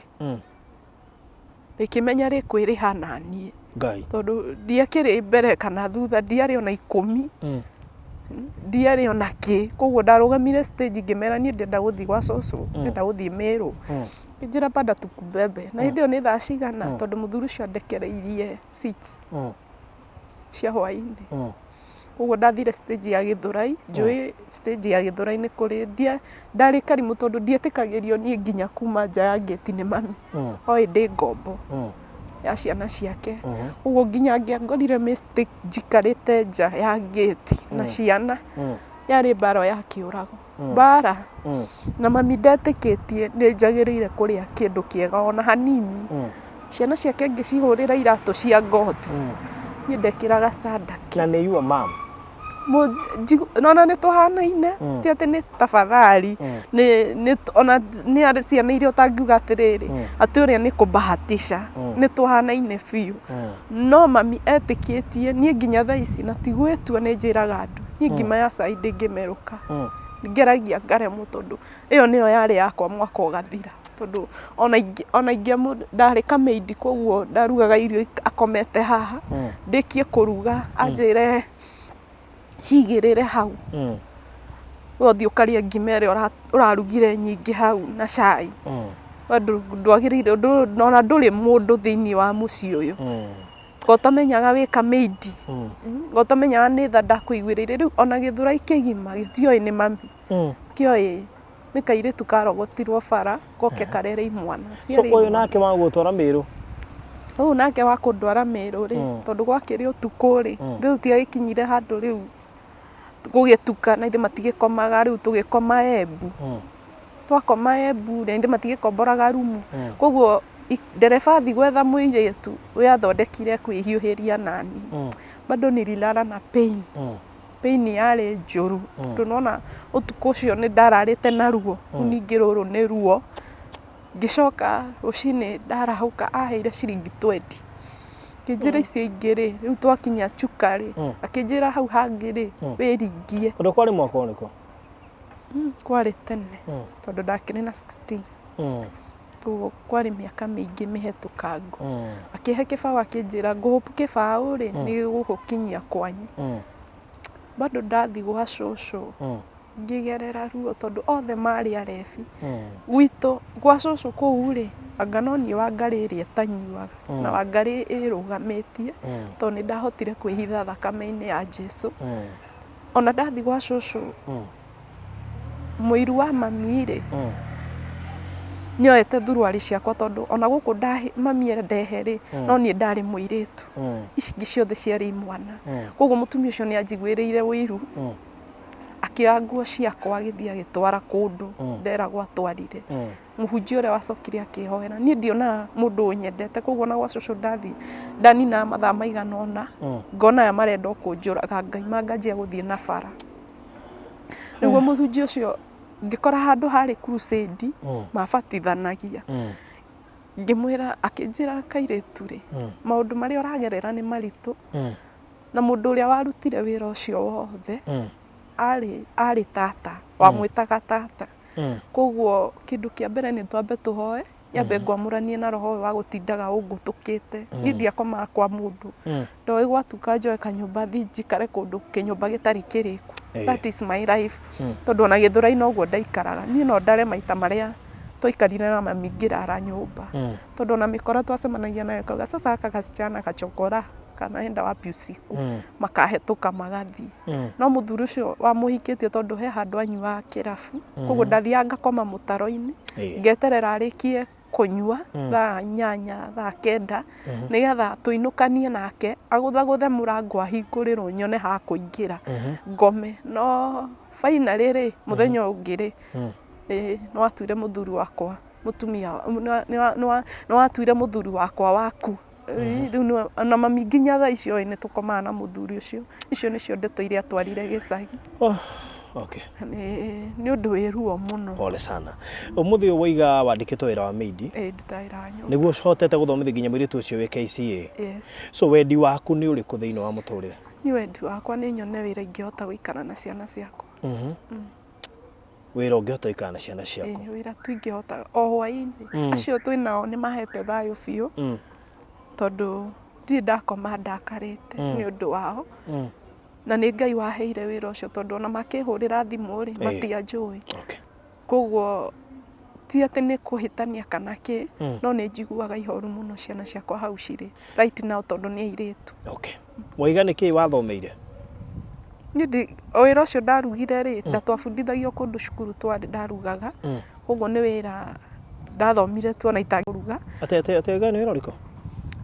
rĩkĩmenya rĩkwĩrĩha naniĩ. Ngai. Tondũ ndiakĩrĩ mbere kana thutha, ndiarĩ ona 10. Ndiarĩ ona kĩ. Koguo ndarũgamire stage ngĩmera niĩ ndĩrenda gũthiĩ gwa cũcũ, ndĩrenda gũthiĩ Meru. Ngĩnjĩra panda tukubebe. Na hĩndĩ ĩyo nĩ thaa cigana? Tondũ mũthuri ũcio andekereirie 6 cia hwaĩ-inĩ. Koguo ndathire stage ya Gĩthũrai, njũĩ stage ya Gĩthũrai nĩ kũrĩ, ndarĩ karimũ tondũ ndietĩkagĩrio niĩ nginya kuma nja ya ngĩti nĩ mami. Oĩ ndĩ ngombo ya ciana ciake. Koguo nginya angĩangorire mistake njikarĩte nja ya ngĩti na ciana, yarĩ mbara ya kĩũrago. Mbara. Na mami ndetĩkĩtie nĩ njagĩrĩire kũrĩa kĩndũ kĩega ona hanini. Ciana ciake ngĩcihũrĩra iratũ cia ngothi. Niĩ ndekĩraga sandaki. Na nĩ your mom? Nona nĩ tũhanaine, ti atĩ nĩ tafadhali, ona nĩ arĩ ciana iria ũtangiuga atĩrĩrĩ, atĩ ũrĩa nĩ kũbahatisha, nĩ tũhanaine biũ. No mami etĩkĩtie, niĩ nginya thaa ici, na ti gwĩtua nĩ njĩraga andũ, niĩ ngima ya cai ndĩngĩmerũka. Ngeragia ngaremwo tondũ ĩyo nĩyo yarĩ yakwa mwaka ũgathira. Tondũ ona ingĩ ona ingĩamũ ndarĩ kamĩindi koguo ndarugaga irio akomete haha, ndĩkie kũruga anjĩre cigĩrĩre hau. We ũthiĩ ũkarĩe ngima ĩrĩa ũrarugire nyingĩ hau na cai. We ndwagĩrĩire ona ndũrĩ mũndũ thĩiniĩ wa mũciĩ ũyũ. Ko ũtamenyaga wĩ kamĩindi, ko ũtamenyaga nĩ tha ndakũiguĩrĩire. Rĩu ona gĩthũrai kĩgima gĩtioĩ nĩ mami, kĩoĩ nĩ kairĩtu karogotirwo bara goke karere imwana. So ũyũ nake wa gũgũtwara Mĩrũ? Ũyũ nake wa kũndwara Mĩrũ rĩ, tondũ gwakĩrĩ ũtukũ rĩ, rĩu tiagĩkinyire handũ rĩu gũgĩtuka na ithuĩ matigĩkomaga rĩu tũgĩkoma Embu. Twakoma Embu rĩ, na ithuĩ matigĩkomboraga rumu. Koguo ndereba athiĩ gwetha mũirĩtu we athondekire kwĩhiũhĩria naniĩ. Bado nililala na pain. Pain yarĩ njũru tondũ nĩwona ũtukũ ũcio nĩ ndararĩte na ruo, rĩu ningĩ rũrũ nĩ ruo. Ngĩcoka rũcinĩ ndarahũka aheire ciringi twendi, akĩnjĩra icio ingĩ rĩ, rĩu twakinya Chuka rĩ, akĩnjĩra hau hangĩ rĩ, wĩringie. Ũndũ kwarĩ mwaka ũrĩkũ? Kwarĩ tene tondũ ndakĩrĩ na 16. Koguo kwarĩ mĩaka mĩingĩ mĩhetũkangu. Akĩhe kĩbaũ akĩnjĩra ngũhũpu kĩbaũ rĩ, nĩ gĩgũgũkinyia kwanyu. Bado ndathiĩ gwa cũcũ ngĩgerera ruo tondũ othe marĩ arebi. Gwitũ gwa cũcũ kũu rĩ, anga no niĩ Wangarĩ ĩrĩa ĩtanyuaga na Wangarĩ ĩrũgamĩtie tondũ nĩ ndahotire kwĩhitha thakame-inĩ ya Jesũ. Ona ndathiĩ gwa cũcũ mũiru wa mami rĩ, nĩoete thuruarĩ ciakwa tondũ ona gũkũ mami andehe rĩ, no niĩ ndarĩ mũirĩtu, ici ingĩ ciothe ciarĩ imwana. Koguo mũtumia ũcio nĩ anjiguĩrĩire ũiru, akĩoya nguo ciakwa agĩthiĩ agĩtwara kũndũ nderagwo atwarire. Mũhunjia ũrĩa wacokire akĩhoera, niĩ ndionaga mũndũ ũnyendete koguo ona gwa cũcũ ndathiĩ ndaninaga mathaa maigana ũna, ngona aya marenda o kũnjũraga ngaima nganjia gũthiĩ na bara. Nĩguo mũhunjia ũcio ngĩkora handũ harĩ crusade mabatithanagia, ngĩmwĩra akĩnjĩra kairĩtu rĩ, maũndũ marĩa ũragerera nĩ maritũ, na mũndũ ũrĩa warutire wĩra ũcio wothe arĩ arĩ tata, wamwĩtaga tata. Koguo kĩndũ kĩa mbere nĩ twambe tũhoe, nyambe ngwamũranie na roho ũyũ wa gũtindaga ũngũtũkĩte. Niĩ ndiakomaga kwa mũndũ. Ndoĩ gwatuka njoe kanyũmba thiĩ njikare kũndũ kĩnyũmba gĩtarĩ kĩrĩku. That is my life. Tondũ ona Gĩthũrai noguo ndaikaraga. Niĩ no ndare maita marĩa twaikarire na mami ngĩrara nyũmba. Tondũ ona mĩkora twacemanagia nayo ĩkauga sasa gaka gasichana gachokora kanaenda wapi usiku. Makahetũka magathiĩ. No mũthuri ũcio wamũhikĩtie tondũ he handũ anyuaga kĩrabu, koguo ndathiaga ngakoma mũtaro-inĩ, ngeterera arĩkie kũnyua thaa 8, thaa 9, nĩgetha tũinũkanie nake, agũthagũthe mũrango ahingũrĩrwo nyone ha kũingĩra ngome. No finally rĩ, mũthenya ũngĩ rĩ, nĩ watuire mũthuri wakwa mũtumia, nĩ watuire mũthuri wakwa waku. Rĩu nĩwe na mami nginya thaa icio nĩ tũkomaga na mũthuri ũcio. Icio nĩcio ndeto iria atwarire gĩcagi. Oh, okay. Nĩ ũndũ wĩ ruo mũno. Pole sana. Ũmũthĩ ũyũ waiga wandĩkĩtwo wĩra wa maid. Ĩĩ ndutaga wĩra wa nyũmba. Nĩguo ũhotete gũthomithia nginya mũirĩtu ũcio wĩ KCA. Yes. So wendi waku nĩ ũrĩkũ thĩinĩ wa mũtũrĩre? Niĩ wendi wakwa nĩ nyone wĩra ingĩhota gũikara na ciana ciakwa. Wĩra ũngĩhota gũikara na ciana ciaku. Ĩĩ wĩra tu ingĩhota o hwaĩ-inĩ. Acio twĩ nao nĩ mahete thayũ biũ tondũ ndirĩ ndakoma ndakarĩte nĩ ũndũ wao. Na nĩ Ngai waheire wĩra ũcio tondũ ona makĩhũrĩra thimũ rĩ, matianjũĩ. Okay. Koguo ti atĩ nĩ kũhĩtania kana kĩ, no nĩ njiguaga ihoru mũno ciana ciakwa hau cirĩ right now tondũ nĩ airĩtu. Okay. Waiga nĩ kĩĩ wathomeire? Niĩ ndi wĩra ũcio ndarugire rĩ, na twabundithagio kũndũ cukuru twarĩ ndarugaga, koguo nĩ wĩra ndathomire tu ona itangĩruga. Atĩ atĩ atĩ waiga nĩ wĩra ũrĩkũ?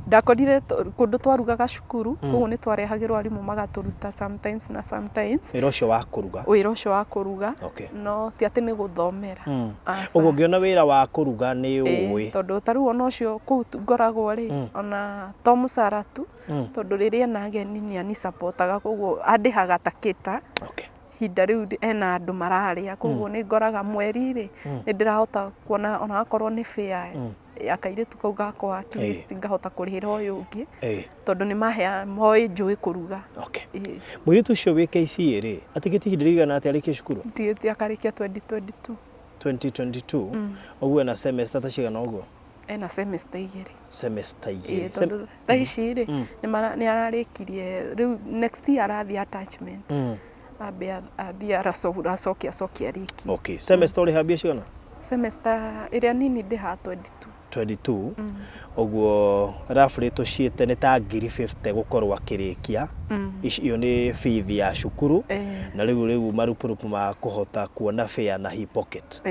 Ndakorire kũndũ twarugaga cukuru, koguo nĩ twarehagĩrwo arimũ magatũruta sometimes na sometimes. Wĩra ũcio wa kũruga? Wĩra ũcio wa kũruga, Okay. no ti atĩ nĩ gũthomera. Aca. Ũguo ũngĩona wĩra wa kũruga nĩ ũĩ? Tondũ ta rĩu ona ũcio kũu ngoragwo rĩ, ona to mũcara tu, tondũ rĩrĩa ena ageni nĩ anicapotaga koguo andĩhaga ta cater. Okay. Ihinda rĩu ena andũ mararĩa, koguo nĩ ngoraga mweri rĩ, nĩ ndĩrahota kuona ona akorwo nĩ fare ya kairĩtu kau gakwa at least ngahota kũrĩhĩra ũyũ ũngĩ, tondũ nĩ maheaga moĩ njũĩ kũruga. Okay. Mũirĩtu ũcio wĩ KCA rĩ, atigĩtie ihinda rĩigana atĩa arĩkie cukuru? Ndigĩtie akarĩkia 2022. 2022. Ũguo ena semester ta cigana ũguo? Ena semester 2. Semester Ĩĩ, 2. tondũ thaa ici rĩ, nĩ ararĩkirie, rĩu next year arathiĩ attachment. Ambe athiĩ aracokia acokia arĩkie. Okay, semester ũrĩha mbia cigana? Semester ĩrĩa nini ndĩhaga 22. 22. Ũguo roughly tũciĩte nĩ ta ngiri 50 gũkorwo akĩrĩkia. Icio nĩ bithi ya cukuru. Na rĩu marupurupu ma kũhota kuona fare na he pocket.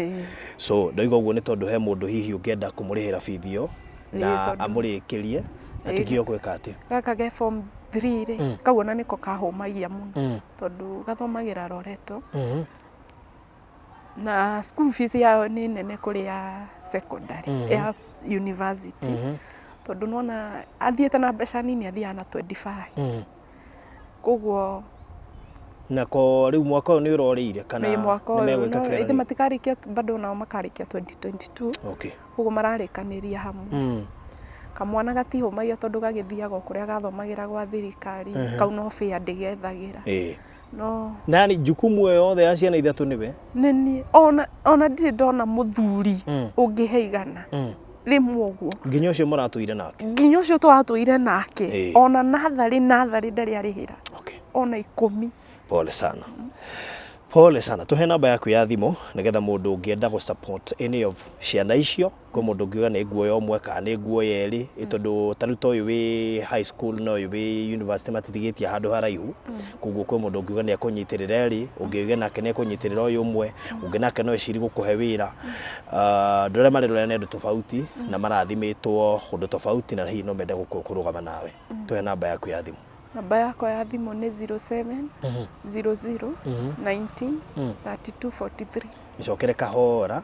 So ndoiga ũguo nĩ tondũ he mũndũ hihi ũngĩenda kũmũrĩhĩra bithi ĩyo na amũrĩkĩrie atigio gwĩka atĩa. Gaka ge form 3 rĩ, kau ona nĩko kahũmagia mũno tondũ gathomagĩra Loreto. Na school fees yao nĩ nene kũrĩ ya secondary, ya university. Tondũ nĩwona athiĩte na mbeca nini, athiaga na 25. Koguo Nako rĩu mwaka ũyũ nĩ ũrorĩire kana nĩ mwaka nĩ ũyũ megwĩka no kĩgeranio? ithe matikarĩkia bado, nao makarĩkia 2022. Koguo mararĩkanĩria hamwe. Kamwana gatihũmagia tondũ gagĩthiaga o kũrĩa gathomagĩra gwa thirikari, kau no fare ndĩgethagĩra. No Nani jukumu ĩyo yothe ya ciana ithatũ nĩwe? Nĩ niĩ. Ona ndirĩ ndona mũthuri ũngĩhe 100 rĩmwe ũguo. Nginya ũcio mũratũire nake? Nginya ũcio tũratũire nake. Ona natharĩ ndarĩ arĩhĩra. Ona 10. Pole sana. Pole sana. Tuhe namba yaku ya thimũ nĩgetha mũndũ ũngĩenda gũ support any of ciana icio, kwĩ mũndũ ũngiuga nĩ nguoya ũmwe kana nĩ nguoya erĩ, tondũ ta rĩu ta ũyũ wĩ high school na ũyũ wĩ university matitigĩtie handũ haraihu, koguo kwĩ mũndũ ũngiuga nĩ ekũnyitĩrĩra erĩ, ũngĩ oige nake nĩ ekũnyitĩrĩra ũyũ ũmwe, ũngĩ nake no ecirie gũkũhe wĩra. Andũ arĩa marerorera nĩ andũ tofauti na marathimĩtwo ũndũ tofauti na hihi no mende kũrũgama nawe. Tuhe namba yaku ya thimũ. Namba yakwa ya thimũ nĩ 07 00 19 32 43. Mĩcokere kahora.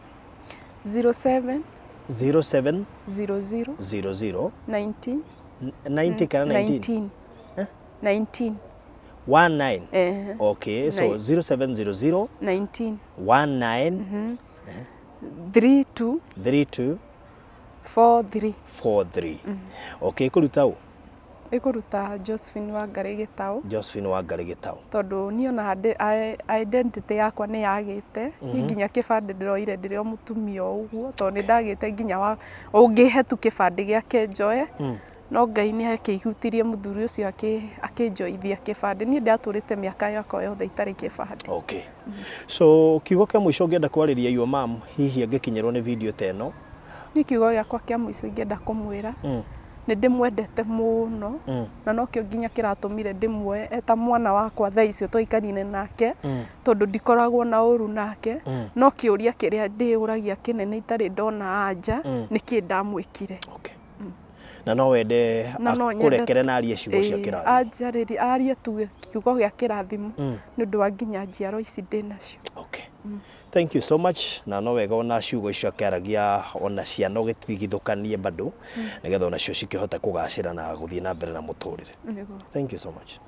07 07 00 00 19 90 kana 19? 19. 19. 19. Eh. Okay, so 0700 19 19 32 32 43. 43. Okay, kũruta ũ? Ĩkũruta Josephine Wangari Gĩtaũ. Josephine Wangari Gĩtaũ. Tondũ niĩ ona identity yakwa nĩ yagĩte. Niĩ nginya kĩbandĩ ndĩroire ndĩrĩ o mũtumia o ũguo, tondũ nĩ ndagĩte nginya wa ũngĩhe tu kĩbandĩ gĩake njoe. No Ngai nĩ akĩihutirie mũthuri ũcio akĩnjoithia kĩbandĩ. Niĩ ndatũrĩte mĩaka yakwa yothe itarĩ kĩbandĩ. Okay. So kiugo kĩa mũico ũngĩenda kwarĩria your mom hihi angĩkinyĩrwo nĩ video ta ĩno? Niĩ kiugo gĩakwa kĩa mũico ingĩenda kũmwĩra, nĩ ndĩmwendete mũno, na nokĩo nginya kĩratũmire ndĩmuoe eta mwana wakwa thaa icio twaikarire nake, tondũ ndikoragwo na ũru nake. No kĩũria kĩrĩa ndĩũragia kĩnene itarĩ ndona anja, nĩkĩ ndamwĩkire. Okay. Na no wende Na no nyende akũrekere na arie ciugo cia kĩrathimo? Anjarĩrie, arie tu kiugo gĩa kĩrathimo nĩ ũndũ wa nginya njiaro ici ndĩ nacio. Okay. Thank you so much. Na no wega ona ciugo icio akĩaragia ona ciana ũgĩtigithũkanie bado nĩgetha onacio cikĩhote kũgacĩra na gũthiĩ na mbere na mũtũrĩre. Nĩguo. Thank you so much.